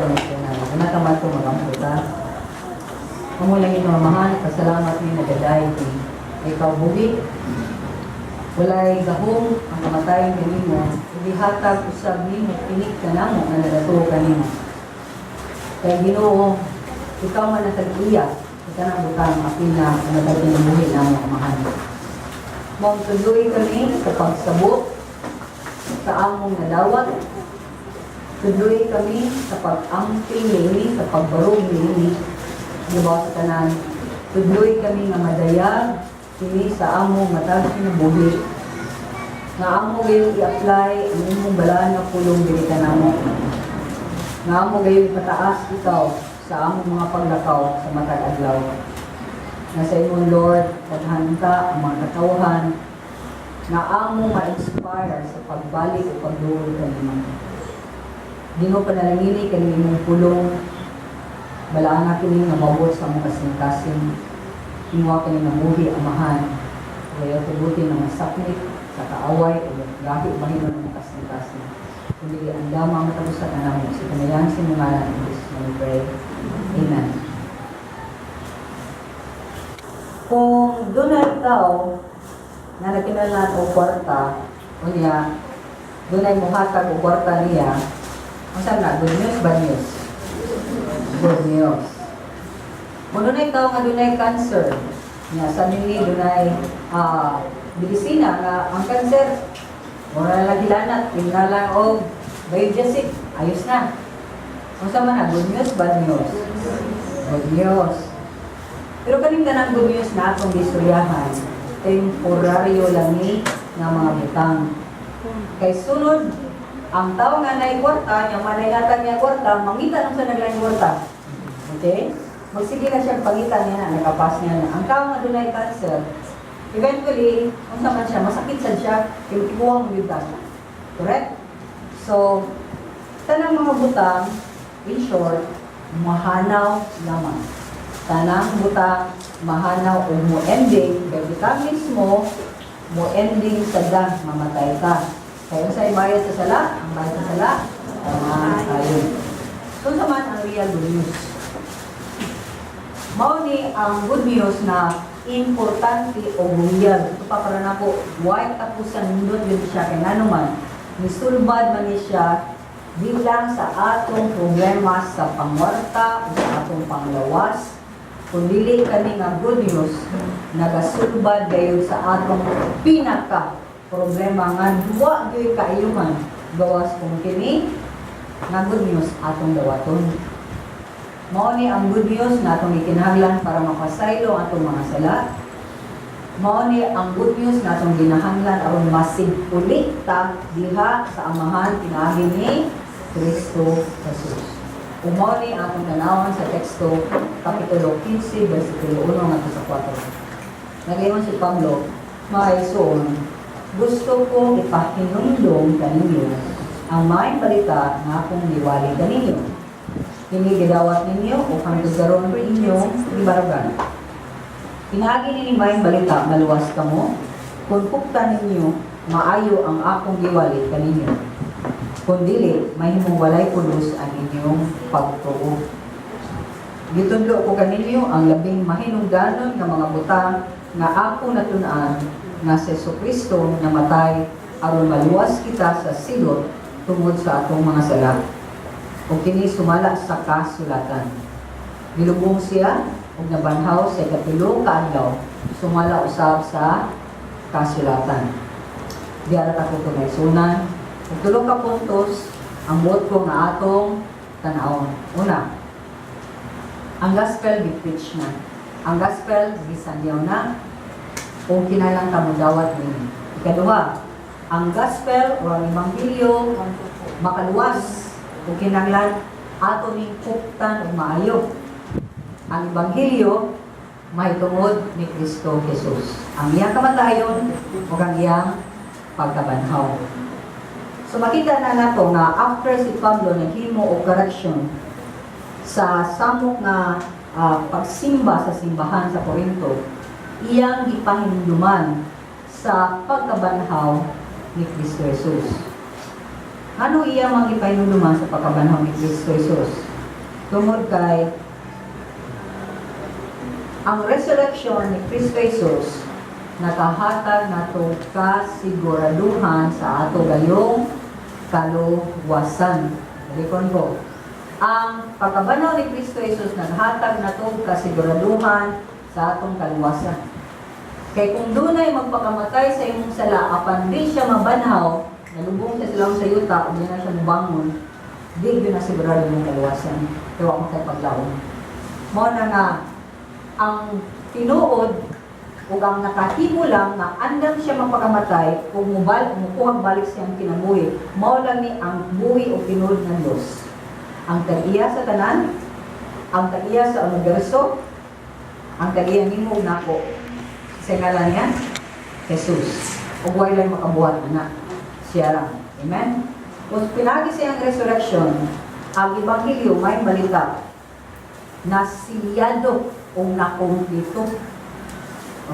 Mga Una ta mato magampo ta. Among langitnong Amahan, pasalamat mi nagaday ni ikaw buhi. Walay gahom ang kamatayon kanimo, gihatag usab nimo tinik kanamo nga nagatuo kanimo. Kay Ginoo, ikaw man ang tag-iya sa tanang butang apil na ang matag kinabuhi namo, Amahan. Maong tudloi kami sa pagsabot sa among nadawat. Tudloi kami sa pag-amping niini, sa pagbarog niini, Gibaw sa tanan. Tudloi kami nga madayag kini sa among matag kinabuhi nga amo gayong i-apply ang imong balaan nga pulong diri kanamo. Nga amo gayong ipataas ikaw sa among mga paglakaw sa matag adlaw. Nga sa imong Lord, daghan ka ang mga katawhan nga amo ma-inspire sa pagbalik o pagduol kanimo. Ginoo, panalangini kani imong pulong, balaan na kini nga maabot sa among kasing-kasing. Imuha kini nga buhi, Amahan. Kaya tugutin nga masaknit sa kaaway o gahi mahimo ng kasing-kasing. Kundi andama ang matag usa kanamo sa kamayan sa imong ngalan. In Jesus' name we pray. Amen. Kung dunay tao nga nagkinahanglan og kwarta, unya dunay muhatag og kwarta niya, unsa na, good news, bad news? Good news. Kung dunay tao nga dunay cancer, nya suddenly dunay medisina nga ang cancer mura na lang hilanat, tingnan lang og Biogesic, ayos na. Unsa man na, good news, bad news? Good news. Pero kaning tanang good news na atong gistoryahan, temporaryo lang ni nga mga butang. Kay sunod, ang tao nga naay kwarta, nya manay hatag niya kwarta, mangita nung sa naglaing kwarta. Okay? Magsige na siya pangita niya na, nakapas niya na. Ang tao nga dunay cancer, eventually, unsa man siya, masakit sad siya, kay ikuha mo gyud ta. Correct? So, tanang mga butang, in short, mahanaw lamang. Tanang butang, mahanaw o mo ending, kay kita mismo, mo ending sa da, mamatay ka. Kaya sa bayad sa sala, ang bayad sa sala, kamatayon. So, unsa man ang real good news? Mao ni ang good news na importante o real. Ito pa para nako, why tapusan nindot yun siya kay ngano man, misulbad man ni siya di lang sa atong problema sa pangwarta o sa atong panglawas, kundi kani nga good news nagasulbad gayud sa atong pinaka problema nga wa gyud kaayuhan gawas kung kini nga good news atong dawaton. Mao ni ang good news nga atong gikinahanglan para mapasaylo ang atong mga sala. Mao ni ang good news nga atong ginahanglan aron masigpuli ta diha sa Amahan pinaagi ni Kristo Jesus. Ug mao ni ang atong tanawon sa teksto, Kapitulo 15, versikulo 1 ngadto sa 4. Nagayon si Pablo, "Mga igsoon, gusto ko ipahinumdom kaninyo ang maayong balita nga akong giwali kaninyo. Kini gidawat ninyo o hangtod karon inyong gibarugan. Pinaagi nini maayong balita maluwas kamo kung puktan ninyo maayo ang akong giwali kaninyo. Kung dili, mahimong walay pulos ang inyong pagtuo. Gitudlo ko kaninyo ang labing mahinungdanon nga mga butang nga ako natun-an, nga si Kristo namatay aron maluwas kita sa silot tungod sa atong mga sala. Ug kini sumala sa kasulatan. Gilubong siya ug nabanhaw sa ikatulo ka adlaw sumala usab sa kasulatan." Diara ta ko tumaysunan. Ug tulo ka puntos ang buot ko nga atong tan-awon. Una, ang gospel gi-preach na. Ang gospel gisangyaw na o kinahanglan ta modawat nini. Ikaduha, ang gospel o ang ebanghelyo makaluwas o kinahanglan ato ning puktan og maayo. Ang ebanghelyo mahitungod ni Kristo Jesus. Ang iyang kamatayon ug ang iyang pagkabanhaw. So makita na nato nga after si Pablo naghimo og correction sa samok nga pagsimba sa simbahan sa Corinto, iyang gipahinumduman sa pagkabanhaw ni Kristo Jesus. Ano iya mang gipahinumduman sa pagkabanhaw ni Kristo Jesus? Tungod kay ang resurrection ni Kristo Jesus nakahatag nato kasiguraduhan sa ato gayong kaluwasan. Balikon ko. Ang pagkabanhaw ni Kristo Jesus naghatag nato kasiguraduhan sa atong kaluwasan. Kay kung dunay magpakamatay sa imong sala apan di siya mabanhaw, nalubong siya silang sa yuta, ug di na siya mobangon, di gyud na sigurado imong kaluwasan. Kay wa mo kay paglaom. Mao na nga ang tinuod ug ang nakahimo lang nga andam siya mapakamatay ug mubal mukuhag balik siyang kinabuhi, mao lang ni ang buhi o tinuod ng Dios, ang tag-iya sa tanan, ang tag-iya sa universo, ang tag-iya nimo ug nako. Sa ngalan niya, Jesus. Ug way lang makabuhat ana, siya lang. Amen. Kung pinagi sa iyang resurrection, ang ebanghelyo may balita na silyado o nakumpleto.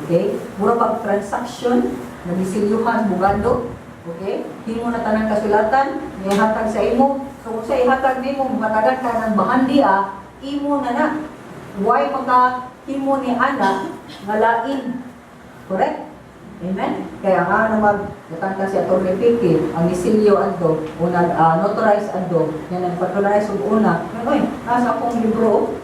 Okay? Mura pag transaction, nagisilyuhan, bugando. Okay? Himo na tanang kasulatan, ihatag sa imo. So kung sa ihatag nimo, matagan ka ng bahandi ah, imo na na. Why maka himo ni ana nga lain? Correct? Amen? Kaya nga naman, ka si Atty. Pique, ang isilyo adto, o nag-notarize adto, nga nagpatonize og una, oy, nasa akong libro,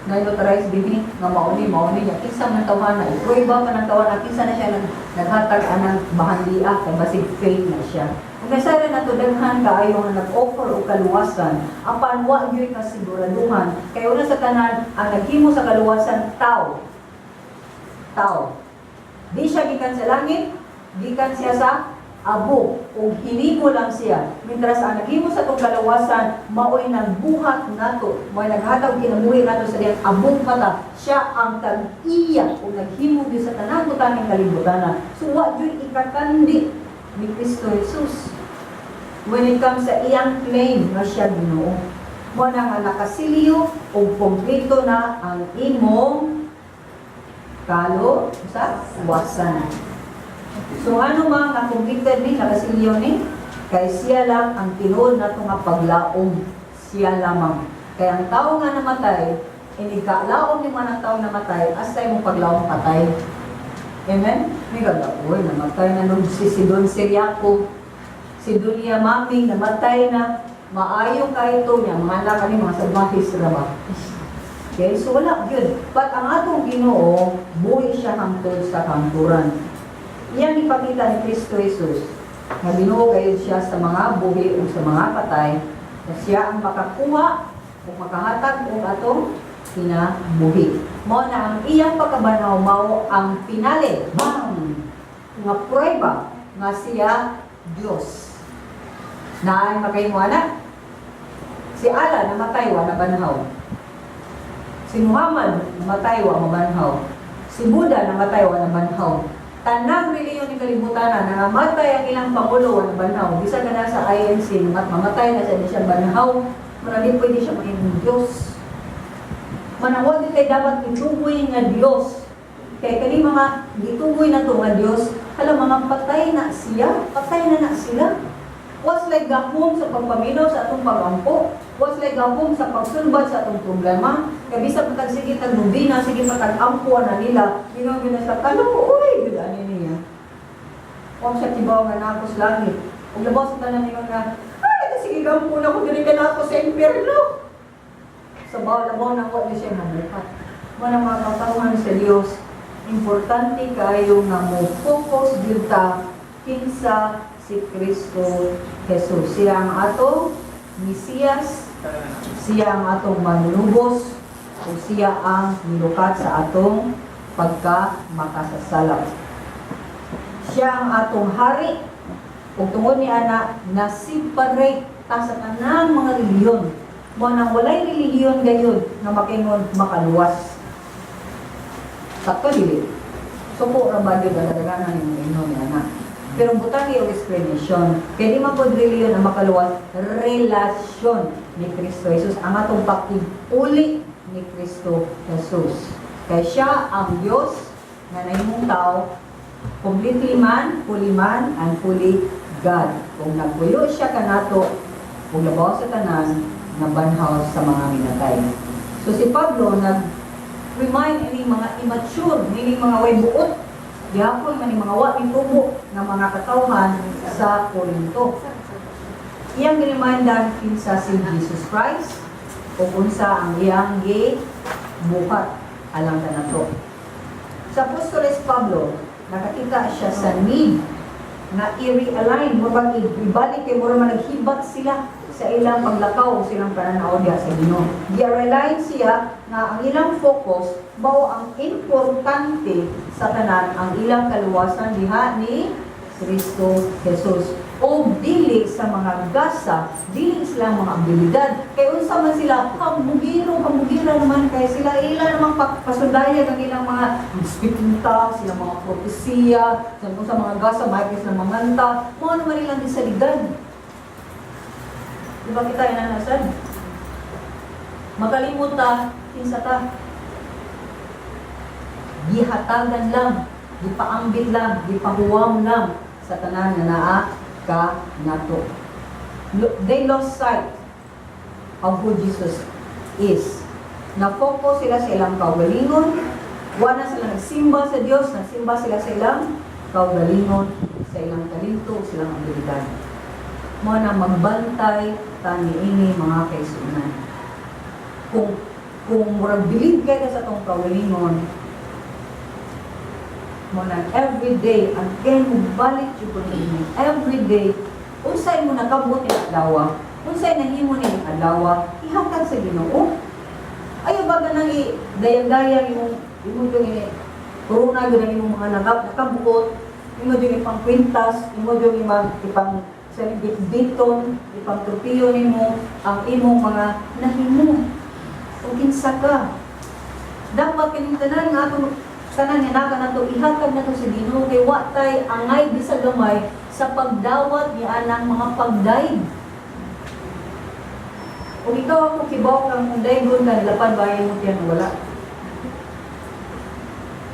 na notarize dinhi nga mauni mauni niya. Kinsa man tawhana, iprueba pa ng tawhana kinsa na siya naghatag anang bahandia, kay basig fake na siya. Kung nasara na to, daghan kaayo nga nag-offer og kaluwasan apan wa gyud kasiguraduhan, kay una sa tanan, ang naghimo sa kaluwasan, tao tao. Di siya gikan sa langit, gikan siya sa abo ug hinimo lang siya. Mintras ang naghimo sa atong kalawasan maoy nagbuhat nato, maoy naghatag kinabuhi nato sa diyang abong mata. Siya ang tag-iya ug naghimo gyud sa tanang butanging kalibutan. So wa gyud ikakandi ni Kristo Jesus when it comes sa iyang claim nga siya Ginoo. Mo na nga nakasilyo ug kompleto na ang imong kalo sa wasan. So ano man nga completed ni, nakasilyo ni, kay siya lang ang tinuod nato nga paglaom, siya lamang. Kay ang tao nga namatay, inig kalaom ni man ang tao namatay, asa imong paglaom patay. Amen? May gala, uy, namatay na nung si Don Siriaco, si Dunya Maming, namatay na, maayo kay to niya, mga anak kani, mga salbahis ra ba? Okay, so wala yun. But ang atong Ginoo, buhi siya hangtod sa kamturan. Iyang ipakita ni Kristo Jesus nga Ginoo gayud siya sa mga buhi o sa mga patay, na siya ang makakuha o makahatag og atong kinabuhi. Mao na ang iyang pagkabanhaw mao ang finale, bang, nga prueba nga siya Dios. Naay makahimo ana? Si Allah namatay, wa nabanhaw. Si Muhammad namatay, wa mabanhaw. Si Buddha namatay, wa nabanhaw. Tanang reliyon ni kalibutan na nangamatay ang ilang pangulo, wa nabanhaw. Bisan ka na sa INC, mamatay na siya, di siya banhaw. Marami pwede siya maging Diyos. Manawag di kay dapat itugoy nga Diyos. Kay kani mga gitugoy na to nga Diyos, hala, mga patay na siya, patay na na sila. Was like gahom sa pagpaminaw sa atong pagampo? Was like gahom sa pagsulbad sa atong problema? Kay bisan pa tag sige tag nobina, sige pa tag ampo na nila, ingon gyud na sa kalo, uy, gyud ani niya. Wa siya kibaw nga naa ko sa langit. Ug labaw sa tanan, ingon nga, ay, ito sige gampo na ko diri ka na ako sa impyerno. Sa bawal labaw na wa siya mabuhat. Mo na, mga katawhan sa Dios, importante kayo nga mo focus gyud ta kinsa si Kristo Jesus. Siya ang atong Mesiyas, siya ang atong manunubos, o siya ang nilukat sa atong pagka makasasala. Siya ang atong hari, ug tungod ni ana na separate ta sa tanang mga relihiyon. Mo nang walay relihiyon gayud nga makaingon makaluwas. Sakto dili? Suko ra ba gyud ang kadaghanan ni mga ni ana? Pero butang og explanation. Kay di man pod relihiyon ang makaluwas, relasyon ni Kristo Jesus ang atong pakig-uli ni Kristo Jesus. Kay siya ang Dios nga nahimong tao, completely man, fully man, and fully God. Kung nagpuyo siya kanato, kung labaw sa tanan, Nabanhaw sa mga minatay. So si Pablo nag remind ini mga immature, ini mga way buot, gihapon man mga wa mitubo nga mga katawhan sa Corinto. Iyang giremindan kinsa si Jesus Christ o unsa ang iyang gibuhat alang kanato. Sa Apostoles Pablo, nakakita siya sa need na i-realign, mo bang ibalik kay mura man naghibat sila sa ilang paglakaw o silang pananaw diha sa Ginoo. Gi-realign siya nga ang ilang focus mao ang importante sa tanan, ang ilang kaluwasan diha ni Kristo Jesus o dili sa mga gasa, dili sila mga abilidad. Kay unsa man sila, hambugiro, hambugira naman kay sila, ila namang pasundayag ang ilang mga speaking tongues, silang mga propesiya, sa sa mga gasa, may sila manganta, mao naman ilang gisaligan. Di ba kita inanasan? Makalimot ta, kinsa ta. Gihatagan lang, gipaambit lang, gipahuwam lang sa tanan nga naa ka nato. They lost sight of who Jesus is. Na-focus sila sa ilang kaugalingon, wala sila nagsimba sa Dios, nagsimba sila sa ilang kaugalingon, sa ilang talento, sa ilang abilidad. Mao na magbantay ta niini, mga kaigsuonan. Kung murag bilib kay ka sa atong kaugalingon, mao na every day, again, balik jud ko niini. Every day, unsay mo nakabot ni adlaw, unsay nahimo ni adlaw, ihatag sa Ginoo. Ayaw ba ganang i dayang-dayang imong imo jud ini corona gyud ang imong mga nakabuot, imo jud ipang kwintas, imo jud imang ipang sa bitbiton, ipang tropiyo nimo ang imong mga nahimo. O kinsa ka. Dapat kining tanan nga atong tanan nga naka nato ihatag nato sa Ginoo kay wa tay angay bisag gamay sa pagdawat ni anang mga pagdayeg. Kung ikaw ako kibaw kang kung daygon ka, lapad ba mo tiyan, wala.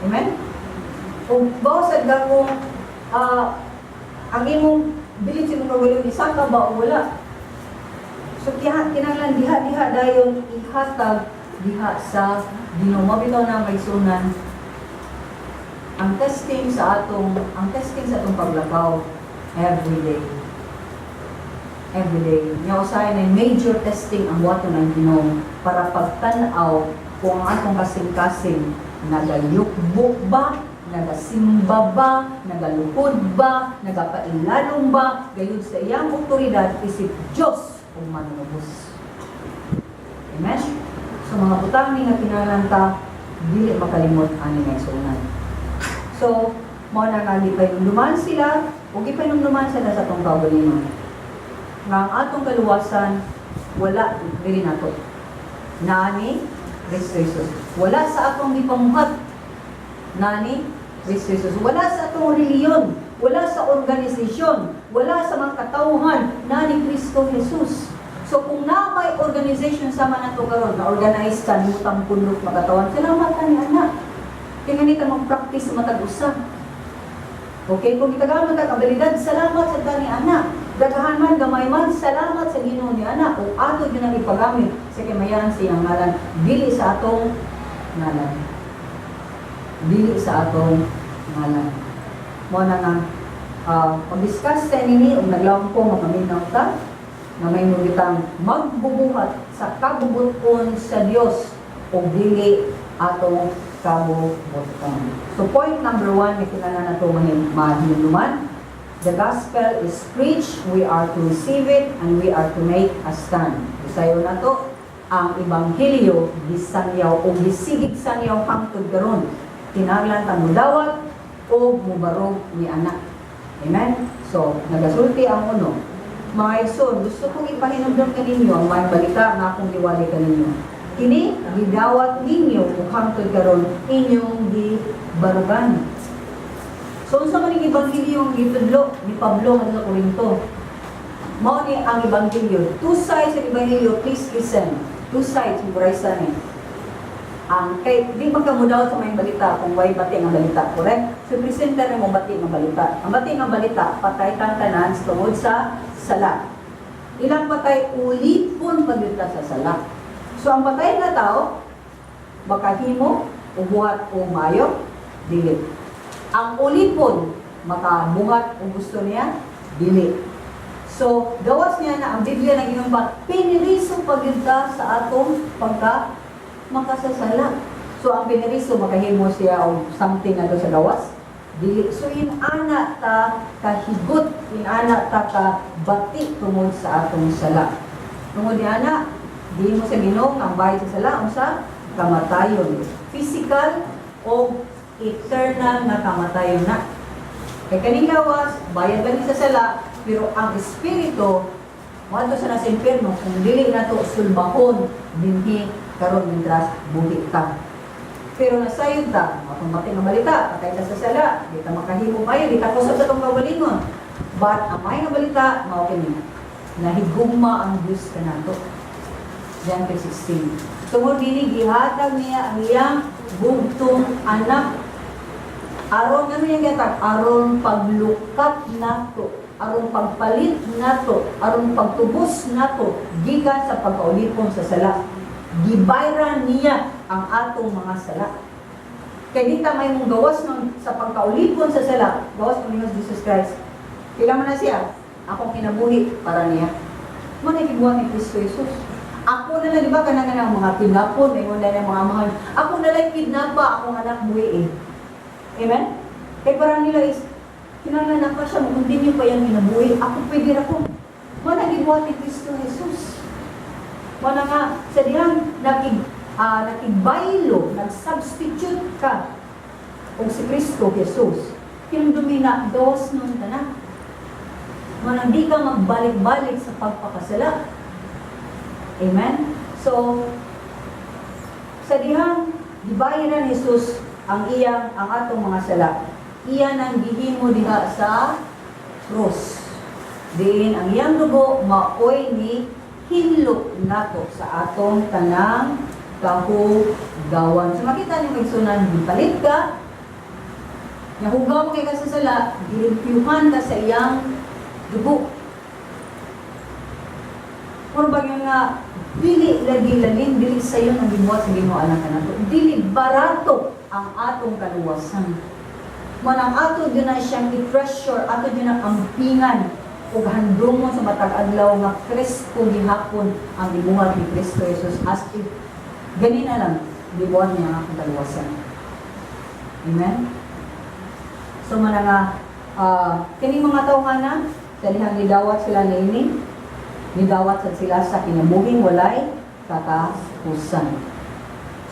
Amen? Kung bawsad ka kung ang imong bilin sa imong kaugalingon, isa ka ba o wala. So kiha, kinahanglan diha diha dayon ihatag diha sa Ginoo. Mabitaw na may sunan ang testing sa atong paglakaw every day. Every day. Nya usahay na major testing ang buhaton ng Ginoo para pagtan-aw kung ang atong kasing-kasing nagayukbo ba, nagasimba ba, nagaluhod ba, nagapailalom ba, gayud sa iyang otoridad isip Diyos o manunubos. Amen? So mga butang ni nga kinahanglan ta dili makalimot ani nga igsuonan. So, mao na nga gipahinumduman sila o gipahinumduman sila sa atong kaugalingon nga ang atong kaluwasan wala dili nato. Naa ni Kristo Jesus. Wala sa atong gipamuhat. Naa ni Kristo Jesus. Wala sa atong reliyon, wala sa organisasyon, wala sa mga katawhan, naa ni Kristo Jesus. So kung na may organization sama nato karon na organize sa nimutang pundok makatawan, salamat ka ni anak. Kaya nga mag-practice sa matag usa. Okay, kung gitagaan man tag abilidad, salamat sa tani anak. Daghan man, gamay man, salamat sa Ginoo ni anak. O ato gyud ang ipagamit sa kamayan sa iyang ngalan, dili sa atong ngalan. Dili sa atong ngalan. Mao na nga pag-discuss sa nini ug naglawom ko makaminaw ta na may kitang magbubuhat sa kabubuton sa Dios o dili atong kabubuton. So point number one, may kinahanglan nato mahinumduman. The gospel is preached, we are to receive it, and we are to make a stand. Bisayo na to, ang ebanghelyo gisangyaw o gisigig sangyaw hangtod karon. Kinahanglan ta modawat o mubarog ni anak. Amen? So, nagasulti ang uno. Mga igsoon, gusto kong ipahinumdum kaninyo ang mga balita nga akong giwali kaninyo. Kini, gidawat ninyo ug hangtod karon inyong gibarugan. So, unsa man ning ebanghelyo ang gitudlo ni Pablo ngadto sa Corinto? Mao ni ang ebanghelyo. Two sides ng ebanghelyo, please listen. Two sides, memorize ni. Ang kay di man ka modaw sa may balita kung way bati nga balita, correct? So presenter mo bati nga balita. Ang bati nga balita, patay tang tanan tungod sa sala. Ilang patay, ulipon pa gyud ta sa sala. So ang patay nga tao, makahimo o buhat o mayo? Dili. Ang ulipon, makabuhat o gusto niya? Dili. So, gawas niya na ang Biblia na giingon pa, piniriso pa gyud ta sa atong pagka makasasala. So, ang piniriso, makahimo siya og something nga sa gawas? Dili. So, inana ta kahigot, inana ta ka bati tungod sa atong sala. Tungod ni ana, di mo sa Ginoo ang bayad sa sala unsa? Kamatayon. Physical o eternal na kamatayon na. Kay kaning lawas, bayad ba ni sa sala, pero ang espiritu, moadto sa nasa impyerno kung dili nato sulbahon dinhi karon mientras buhi ta. Pero nasayod ta, atong bati nga balita, patay ta sa sala, di ta makahimo kayo, di ta kusog sa atong kaugalingon. But ang may nga balita, mao kini, nahigugma ang Dios kanato. John 3:16. Tungod dini gihatag niya ang iyang bugtong anak. Aron ano yung gihatag? Aron paglukat nato, aron pagpalit nato, aron pagtubos nato gikan sa pagkaulipon sa sala. Gibayran niya ang atong mga sala. Kay di ta may mong gawas nun sa pagkaulipon sa sala, gawas mo ni Jesus Christ. Pila man na siya? Akong kinabuhi para niya. Mo na gibuhat ni Kristo Jesus. Ako na lang, di ba, kanang nga mga tinapon, ingon na ng mga mahal. Ako na lang kidnapa, akong anak buhi eh. Amen? Kay parang nila is, kinahanglan na pa siya, mag-continue pa yung kinabuhi. Ako pwede ra ko. Mo na gibuhat ni Kristo Jesus. Mo na nga, sa dihang nakigbaylo, nag-substitute ka og si Kristo Jesus. Kinumdumi na, gawas nun ka na. Mo nang di ka magbalik-balik sa pagpakasala. Amen? So, sa dihang gibayaran ni Jesus ang atong mga sala. Iya nang gihimo diha sa krus. Diin ang iyang dugo maoy ni hinlo nato sa atong tanang kahugawan. So makita ni igsuonan, gipalit ka, nahugaw mo kay ka sa sala, gilimpyuhan ka sa iyang dugo. Mura ba yun nga, dili lagi lalin, dili sayon ang gibuhat sa Ginoo alang kanato. Dili barato ang atong kaluwasan. Man ang ato gyud na siyang i-treasure, ato gyud na ampingan ug handumon sa matag adlaw nga presko gihapon ang gibuhat ni Kristo Jesus, as if ganina lang gibuhat niya ang atong kaluwasan. Amen? So man nga kining mga tawhana sa dihang gidawat sila niini, nidawat sad sila sa kinabuhing walay katapusan.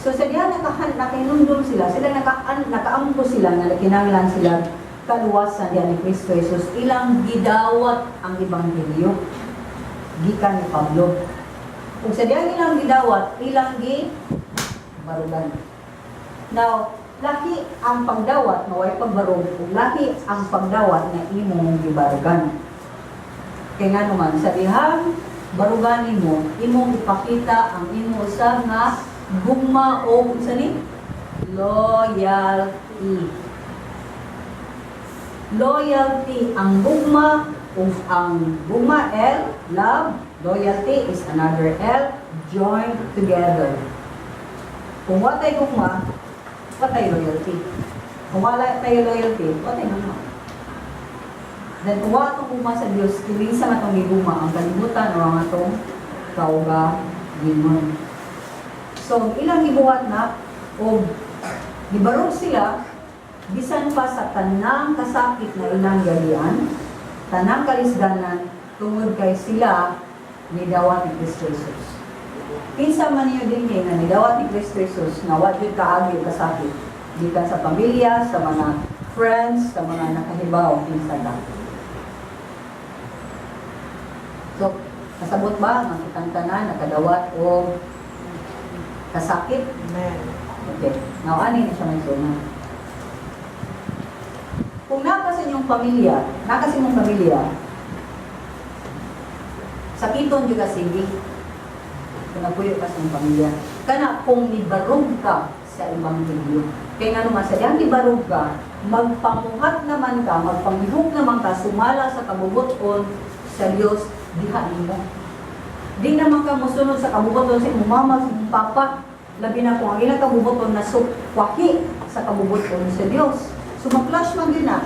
So sa diha nakahan nakahinumdum sila, sila nakaampo sila nga kinahanglan sila kaluwasan diha ni Kristo Jesus. Ilang gidawat ang ebanghelyo gikan ni Pablo. Kung sa diha ilang gidawat, ilang gi barugan. Now, lahi ang pagdawat nga way pagbarog ug lahi ang pagdawat nga imong gibarugan. Kay nga naman, sa dihang barugan nimo, imong ipakita ang imo usab nga gugma o unsa ni? Loyalty. Loyalty, ang gugma ug ang gugma L, love, loyalty is another L, joined together. Kung wa tay gugma, wa tay loyalty. Kung wala tayo loyalty, wa tay gugma. Then kung wa atong gugma sa Dios, kinsa nga atong gigugma, ang kalibutan o ang atong kaugalingon? So, ilang gibuhat na og gibarog sila bisan pa sa tanang kasakit na ilang galian, tanang kalisdanan, tungod kay sila nidawat ni Kristo Jesus. Kinsa man niyo dinhi nga nidawat ni Kristo Jesus nga wa jud kaagi og kasakit gikan sa pamilya, sa mga friends, sa mga nakahibaw, kinsa ka? So, kasabot ba nga kitang tanan nakadawat og kasakit? Amen. Okay. Now, ani ni siya, may suna. Kung naa ka sa inyong pamilya, naa ka sa inyong pamilya, sakiton jud ka sige. Kung nagpuyo ka sa inyong pamilya. Kana kung nibarog ka sa ebanghelyo. Kaya nga naman, sa diyang nibarog ka, magpamuhat naman ka, magpamihok naman ka, sumala sa kabubuton sa Diyos. diha nimo. Di naman ka mosunod sa kabubuton sa imong mama, sa imong papa, labi na kung ang ilang kabubuton na sukwahi sa kabubuton sa Dios. So ma-clash man din na.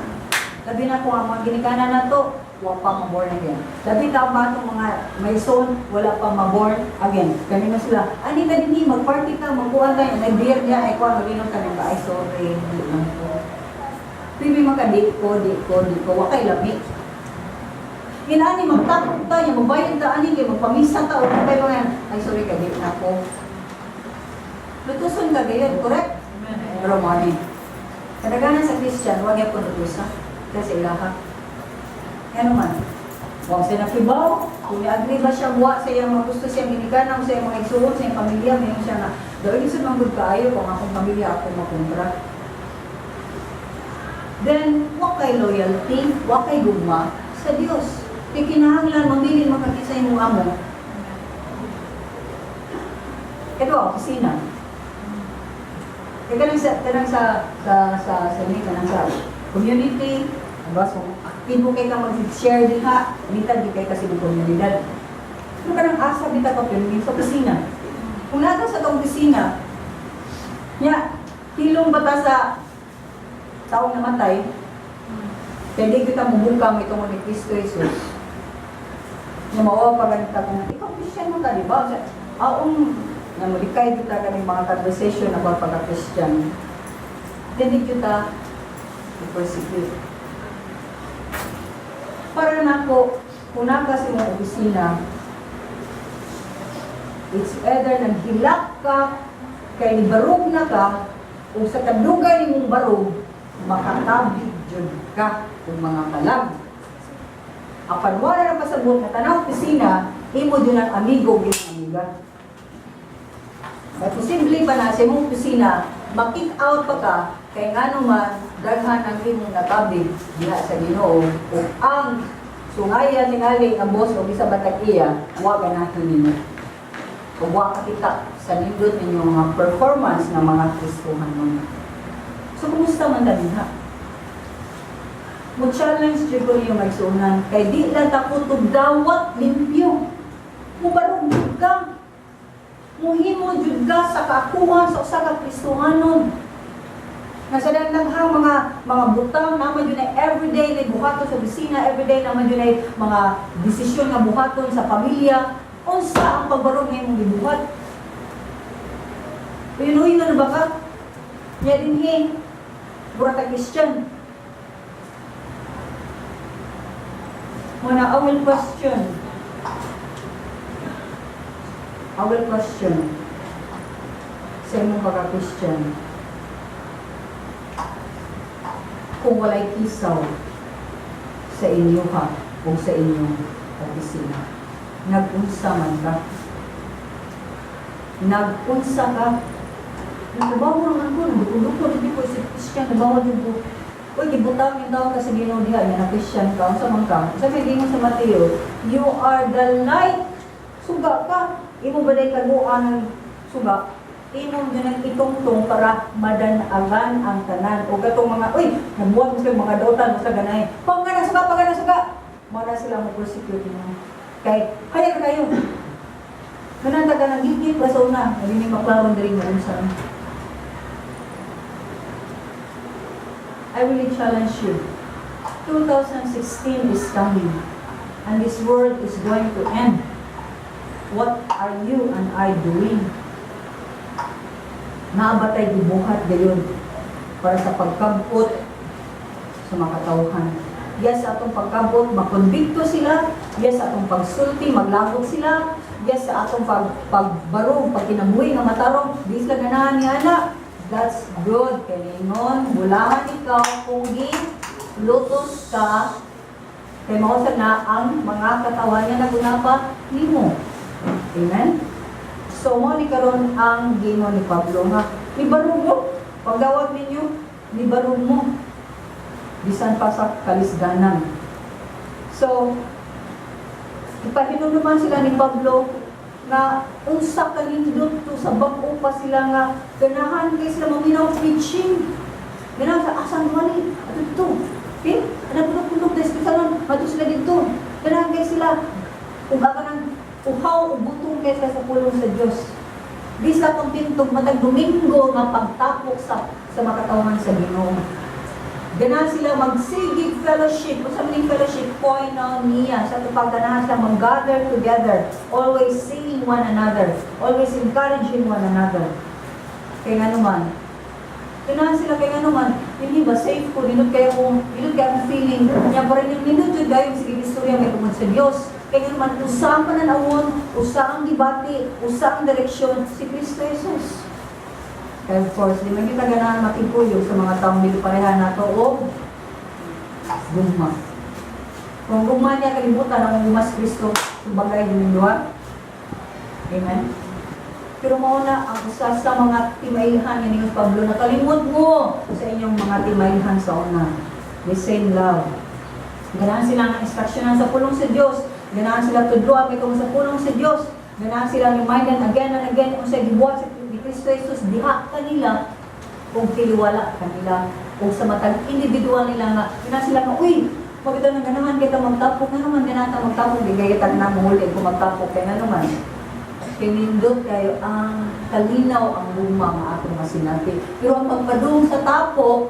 Labi na kung ang mga ginikanan nato, wa pa ma-born again. Labi ta pa atong mga may son, wala pa ma-born again. Kami na sila, ani ka dinhi, mag-party ka, magkuhan tayo, nag-beer niya, ay kuhan, mag-inom ka ba? Ay, sorry, di lang ko. Pwede maka, di ko, di ko, di ko, wa kay lami. Inani, magtapok tayo, magbayad ta, ani, kay magpamisa ta, o kay mga, ay sorry ka, di na ko. Lutuson ka gayon, correct? Pero money. Kadaganan sa Christian, wag yan po lutusa. Kasi ilaha. Ano man? Huwag siya nakibaw. Kung ni-agree ba siya, wa sa iyang mga gusto siyang ginikanan, sa iyang mga igsuon, sa iyang pamilya, mayon siya na, dahil sa manggod kaayo kung akong pamilya ako makumpra. Then, wa kay loyalty, wa kay gugma sa Dios. Kay kinahanglan mamilin makakisa imong amo. Ito, opisina. Kaya kanang sa ni kanang sa community, diba? So, aktibo kay ka mag-share diha, mitad di kay kasi ng komunidad. Pero kanang asa bitaw ka pirmi sa opisina. Kung naa sa atong opisina, nya hilong ba ta sa taong namatay, kaya di kita mubukang itong ni Kristo Jesus. Nga mao pa ganita kung ikaw Christian mo ka, di ba? Sa aong nga malikay kita kaning mga conversation about pagka-Christian. Then di kita i-persecute. Para nako, kung naa ka sa imong opisina, it's either naghilak ka, kay nibarog na ka, o sa kadugay nimong barog, makatabig jud ka kung mga kalag. Apan wala na pasabot na tanaw opisina, imo jud ang amigo ug imong amiga. Kaya posible pa na sa imong opisina, ma-kick out pa ka, kay ngano man, daghan ang imong natabig diha sa Ginoo ug ang sungaya tingali nga boss o bisa batag iya, wa ganahan ninyo. Ug wa kakita sa nindot ninyo nga performance ng mga Kristohanon. So, kumusta man ta diha? Mo challenge jud ko niyo, mga igsuonan, kay di lang ta kutob dawat limpyo. Mubarog jud ka. Muhimo jud ka sa kaakuhan sa usa ka Kristohanon. Nga sa daghang mga butang naman jud ay everyday na buhaton sa opisina, everyday naman jud ay mga desisyon nga buhaton sa pamilya. Unsa ang pagbarog nga imong gibuhat? Uyon na ba ka? Nya dinhi, mura ka Christian. Muna, I will question. I will question sa imong pagka-Christian. Kung walay kisaw sa inyo ha o sa inyong opisina, nag-unsa man ka? Nag-unsa ka? Nagtrabaho naman ko, nagdukol-dukol, hindi ko isip Christian, nabawa din ko. Uy, gibutang yung tao ka sa Ginoo diha, nga na Christian ka, unsa man ka? Sa may gingon sa Mateo, "You are the light." Suga ka. Imo ba day taguan ng suga? Imo gyud ang itungtong para madanagan ang tanan. O katong mga, uy, nabuhat mo sila mga dautan, basta ganay. Pangana suga, pangana suga. Mao na sila mo persecute mo. Kay, kaya ka kayo. Kanang taga nang gigit pa sa una, naging maklaro diri mo unsa. I really challenge you. 2016 is coming and this world is going to end. What are you and I doing? Naa ba tay gibuhat gayon para sa pagkabot sa mga katawhan? Yes, sa atong pagkabot, makonbikto sila. Yes, sa atong pagsulti, maglabot sila. Yes, sa atong pagbarog, pagkinabuhi nga matarong, di sila ganahan ni ana. That's good. Kay ningon, bulahan ikaw kung lutos ka, kay mao sa na ang mga katawan nga nagunapa nimo. Amen? So, mo ni karon ang gingon ni Pablo nga, ibarog mo, pagdawat ninyo, nibarog mo, bisan pa sa kalisdanan. So, ipahinumduman sila ni Pablo nga unsa kanindot to sa bag-o pa sila nga ganahan kay sila maminaw preaching. Ganahan sa asang wali ato dito. Okay? Ana puno-puno dahil sa salon, ato sila dito. Ganahan kay sila. Ug ang kanang uhaw ug gutom kay sa pulong sa Dios. Di sila kontento matag Domingo nga pagtapok sa makatawhan sa Ginoo. Ganahan sila magsigig fellowship. Unsa man ning fellowship? Koinonia. Sa atong ganahan sila mag-gather together. Always seeing one another. Always encouraging one another. Kay nga naman, ganahan sila kay nga naman, hindi ba safe ko, nindot kayo akong feeling, niya pa rin yung nindot yun gayon, sige istorya may tungod sa Diyos. Kay nga naman, usa ang pananawon, usa ang gibati, usa ang direksyon, si Kristo Jesus. Kaya of course, di man kita ganahan makigkuyog sa mga taong dili pareha nato o gugma. Kung gugma niya kalibutan, ang gugma si Kristo, bagay din duha. Amen? Pero mao na ang usa sa mga timailhan nga ningon Pablo, nakalimot mo sa inyong mga timailhan sa una. The same love. Ganahan sila ng instructionan sa pulong sa Dios. Ganahan sila tudloan kay sa pulong sa Dios. Ganahan sila reminded again and again kung sa gibuhat sa ni Kristo Jesus diha kanila ug tiliwala kanila ug sa matag individual nila nga ganahan sila nga, "Uy, pagkita na ganahan kita magtapok nga naman, ganahan ta magtapok, di kay kita na mahuli kung magtapok," kay nga naman kinindot kayo ang kalinaw ang gugma nga atong masinati. Pero ang pagpadung sa tapok,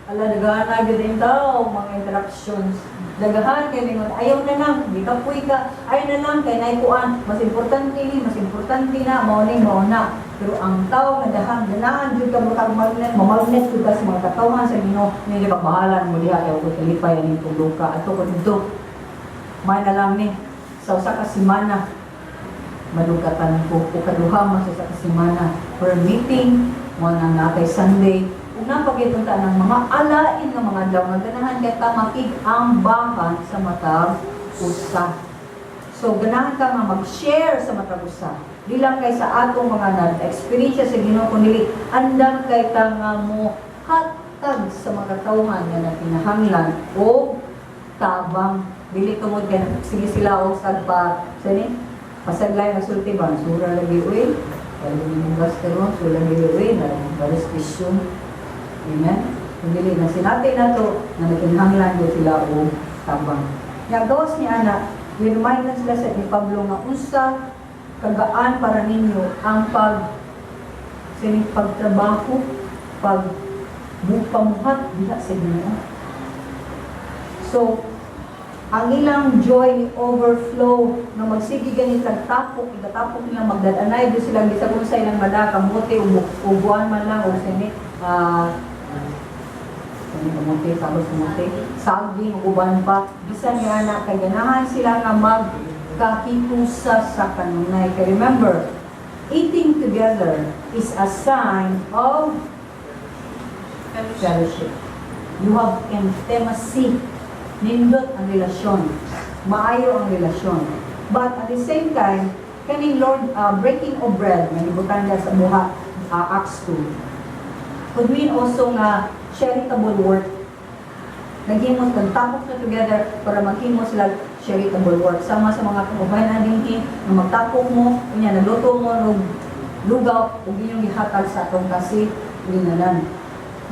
ala, daghan na gyud ang tao, mga interactions. Daghan kay ningon, "Ayaw na lang, di ka puy ka, ayaw na lang kay naikuan, mas importante ni, mas importante na, mao ni, mao na." Pero ang tao nga dahan, ganahan jud ka mo magnet, mamagnet jud ka sa mga katawhan sa Ginoo, hindi ka bahala mo diha kay ko kalipay aning tuluka. Ato ko dito. May na lang ni sa usa ka semana madugatan ko o kaduha man sa usa ka semana per meeting mo na natay Sunday ug napagitunta ng mga alain nga mga adlaw nga ganahan kay ta makig-ambahan sa matag usa. So ganahan ka nga mag-share sa matag usa. Di lang kay sa atong mga nag-experience sa Ginoo kundi andam kay ta nga mo hatag sa mga tawhan nga nagkinahanglan og tabang, dili tungod kay sige sila og sagpa sa ni pasaglay na sulti ba, "Sura lagi uy, wala ni gas karon, sura lagi uy na baris pisyon." Amen? Kung dili na sinati nato na nagkinahanglan gyud sila og tabang. Nya gawas ni ana, remind na sila sa ni Pablo nga unsa kagaan para ninyo ang pag sining pagtrabaho, pag pamuhat diha sa Ginoo. So, ang ilang joy ni overflow nga magsige gani tagtapok, igatapok nila, magdadanay do sila bisag unsa ilang mada, kamote ubuan man lang o sini kani kamote, tapos kamote, saging ug uban pa, bisan nga na kay ganahan sila nga magkahitusa sa kanunay. Kay remember, eating together is a sign of fellowship. You have intimacy. Nindot ang relasyon. Maayo ang relasyon. But at the same time, kaning Lord, breaking of bread, nga gibutan niya sa buha, Acts 2, could mean also nga charitable work. Naghimo, nagtapok na together para maghimo sila charitable work. Sama sa mga kababayan na dinhi, nga magtapok mo, unya nagluto mo og lugaw, ug inyong gihatag sa atong kasilinganan.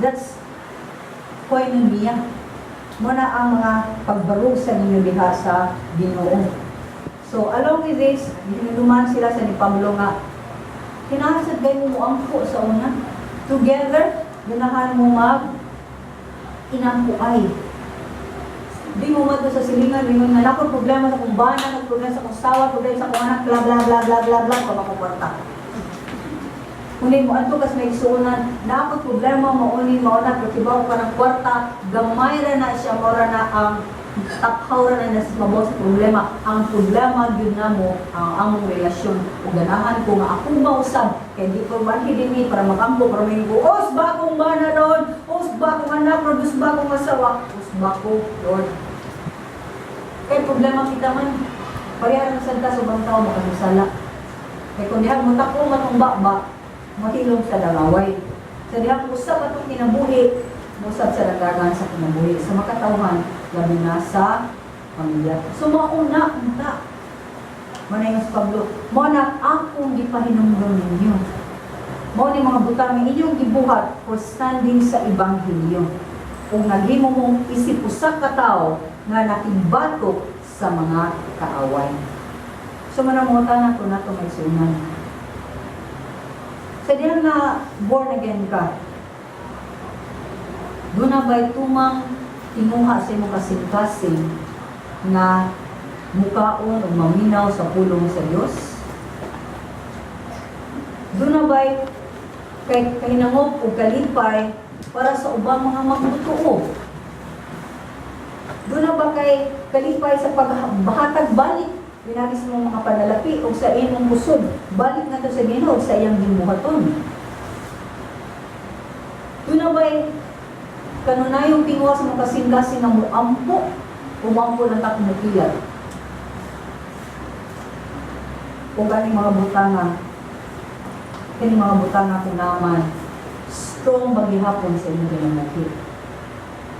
That's koinonia. Muna ang mga pagbarug sa ninyo diha sa Ginoo. So along with this, ginuman sila sa ni Pablo nga kinahanglan kayo mo ampo sa una. Together, ganahan mo mag inampuay. Di mo madto sa silingan, ingon nga nako problema sa kong bana, nako problema sa kong sawa, problema sa kong anak, bla bla bla bla bla bla, pamakuporta. Kundi mo adto kas may igsuonan, na ako problema mauni mauna pero kibaw ka ng kwarta, gamay ra na siya, mora na ang taphaw ra na sa mabaw sa problema. Ang problema gyud namo ang among relasyon ug ganahan ko nga ako mausab kay di ko manhi dinhi para makampo para may ko os ba akong bana Lord, os ba akong anak Lord, os ba akong asawa, os ba ko Lord. Kay problema kita man, pareha lang sad ta sa ubang tao makasala. Kay kung diha mo tako matong ba, mahilom sa langaway. Sa diha mo usab atong kinabuhi, musab sa dagagan sa kinabuhi sa makatawhan, labi na sa pamilya. So mauna unta. Manay si Pablo, mao na akong gipahinumdom ninyo. Mao ni mga butang nga inyong gibuhat for standing sa ebanghelyo. Ug naghimo mong isip usa ka tawo nga nakigbatok sa mga kaaway. So manamutan na nato, mga igsuonan. Sa diyang na born again ka, duna ba'y tumang tinguha sa imong kasing-kasing na mukaon o maminaw sa pulong sa Dios? Duna ba'y kay kahinangop o kalipay para sa ubang mga magtotoo? Duna ba kay kalipay sa pagbahatag balik pinaagi sa imong mga panalapi o sa imong kusog balik ngadto sa Ginoo sa iyang gibuhaton? Duna ba'y kanunayong tinguha sa mga kasing-kasing nga muampo, umampo lang ta kumukilat? O kaning mga butanga kung naman strong ba gihapon sa imong kinabuhi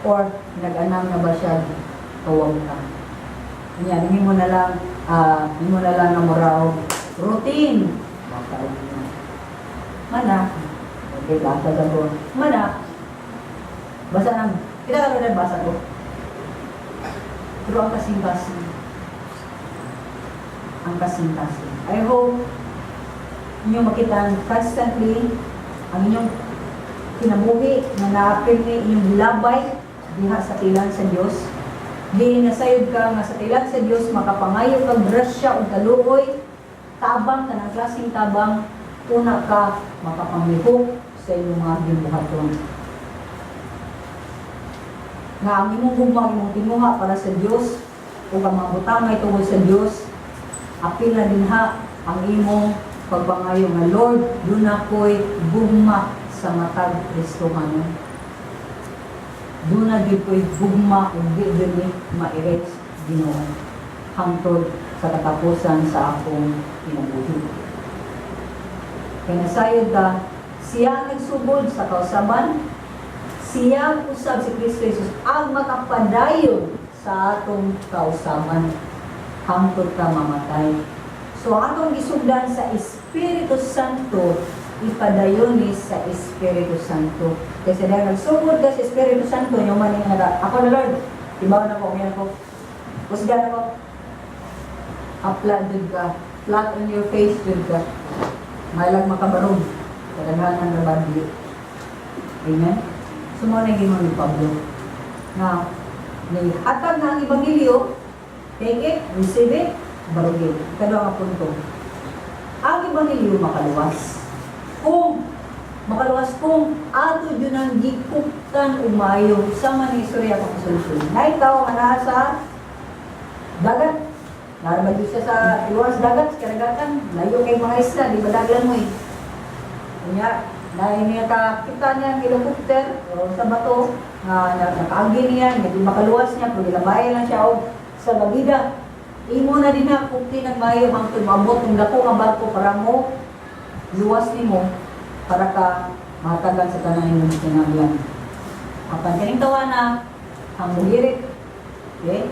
or nag-anam na ba siya kawang ka? Nya nimo na lang nga murag routine. Basa og na. Mana, okay, basa ko. Mana, basa nang, kita ka rin basa ko. Pero ang kasing-kasing, ang kasing-kasing. I hope inyong makita constantly ang inyong kinabuhi na naapil ni inyong gilabay diha sa tilan sa Dios. Di nasayod ka nga sa tilan sa Dios makapangayo kag grasya ug kaluoy, tabang, kanang klaseng tabang, una ka makapanglihok sa inyong mga gibuhaton. Nga ang imong gugma, ang imong tinguha para sa Dios ug ang mga butang nga tungod sa Dios, apil na dinha ang imong pagpangayo nga, "Lord, duna ko'y gugma sa matag Kristohanon. Duna gyud ko'y gugma ug di gyud ni ma-erase, Ginoo, hangtod sa katapusan sa akong kinabuhi." Kay nasayod ta, siya ang nagsugod sa kausaban, siya usab, si Kristo Jesus, ang makapadayon sa atong kausaban hangtod ta mamatay. So ang atong gisugdan sa Espiritu Santo, ipadayon ni sa Espiritu Santo. Kasi dahil nagsugod ka sa Espiritu Santo, yung man nga naga, "Ako na, Lord, ibaw na ko, umiyan ko, kusgan ako," apla jud ka, flat on your face jud ka. Malag makabarog, kadaghanan na bandi. Amen? So mao na yung ni Pablo. Na, ni hatag na ang Ebanghelyo, take it, receive it, barugin. Ikaduha nga punto. Ang Ebanghelyo makaluwas. Kung makaluwas kung ato jud ang gikuptan og maayo sa man ni istorya akong solusyon. Nay tao nga naa sa dagat. Naraba siya sa iwas dagat, sa karagatan, layo kay mga isla, di ba daglan mo eh. Unya, dahil niya ka, kita niya ang helicopter o sa bato, nga nakaagi niya, hindi makaluwas niya, pero gilabay lang siya og sa babida. Imo na din na, kupti nagmayo hangtod maabot ng dako nga barko para mo luwas nimo, para ka matagal sa tanan imong kinahanglan. Apan kaning tawana, ang mugirit. Okay?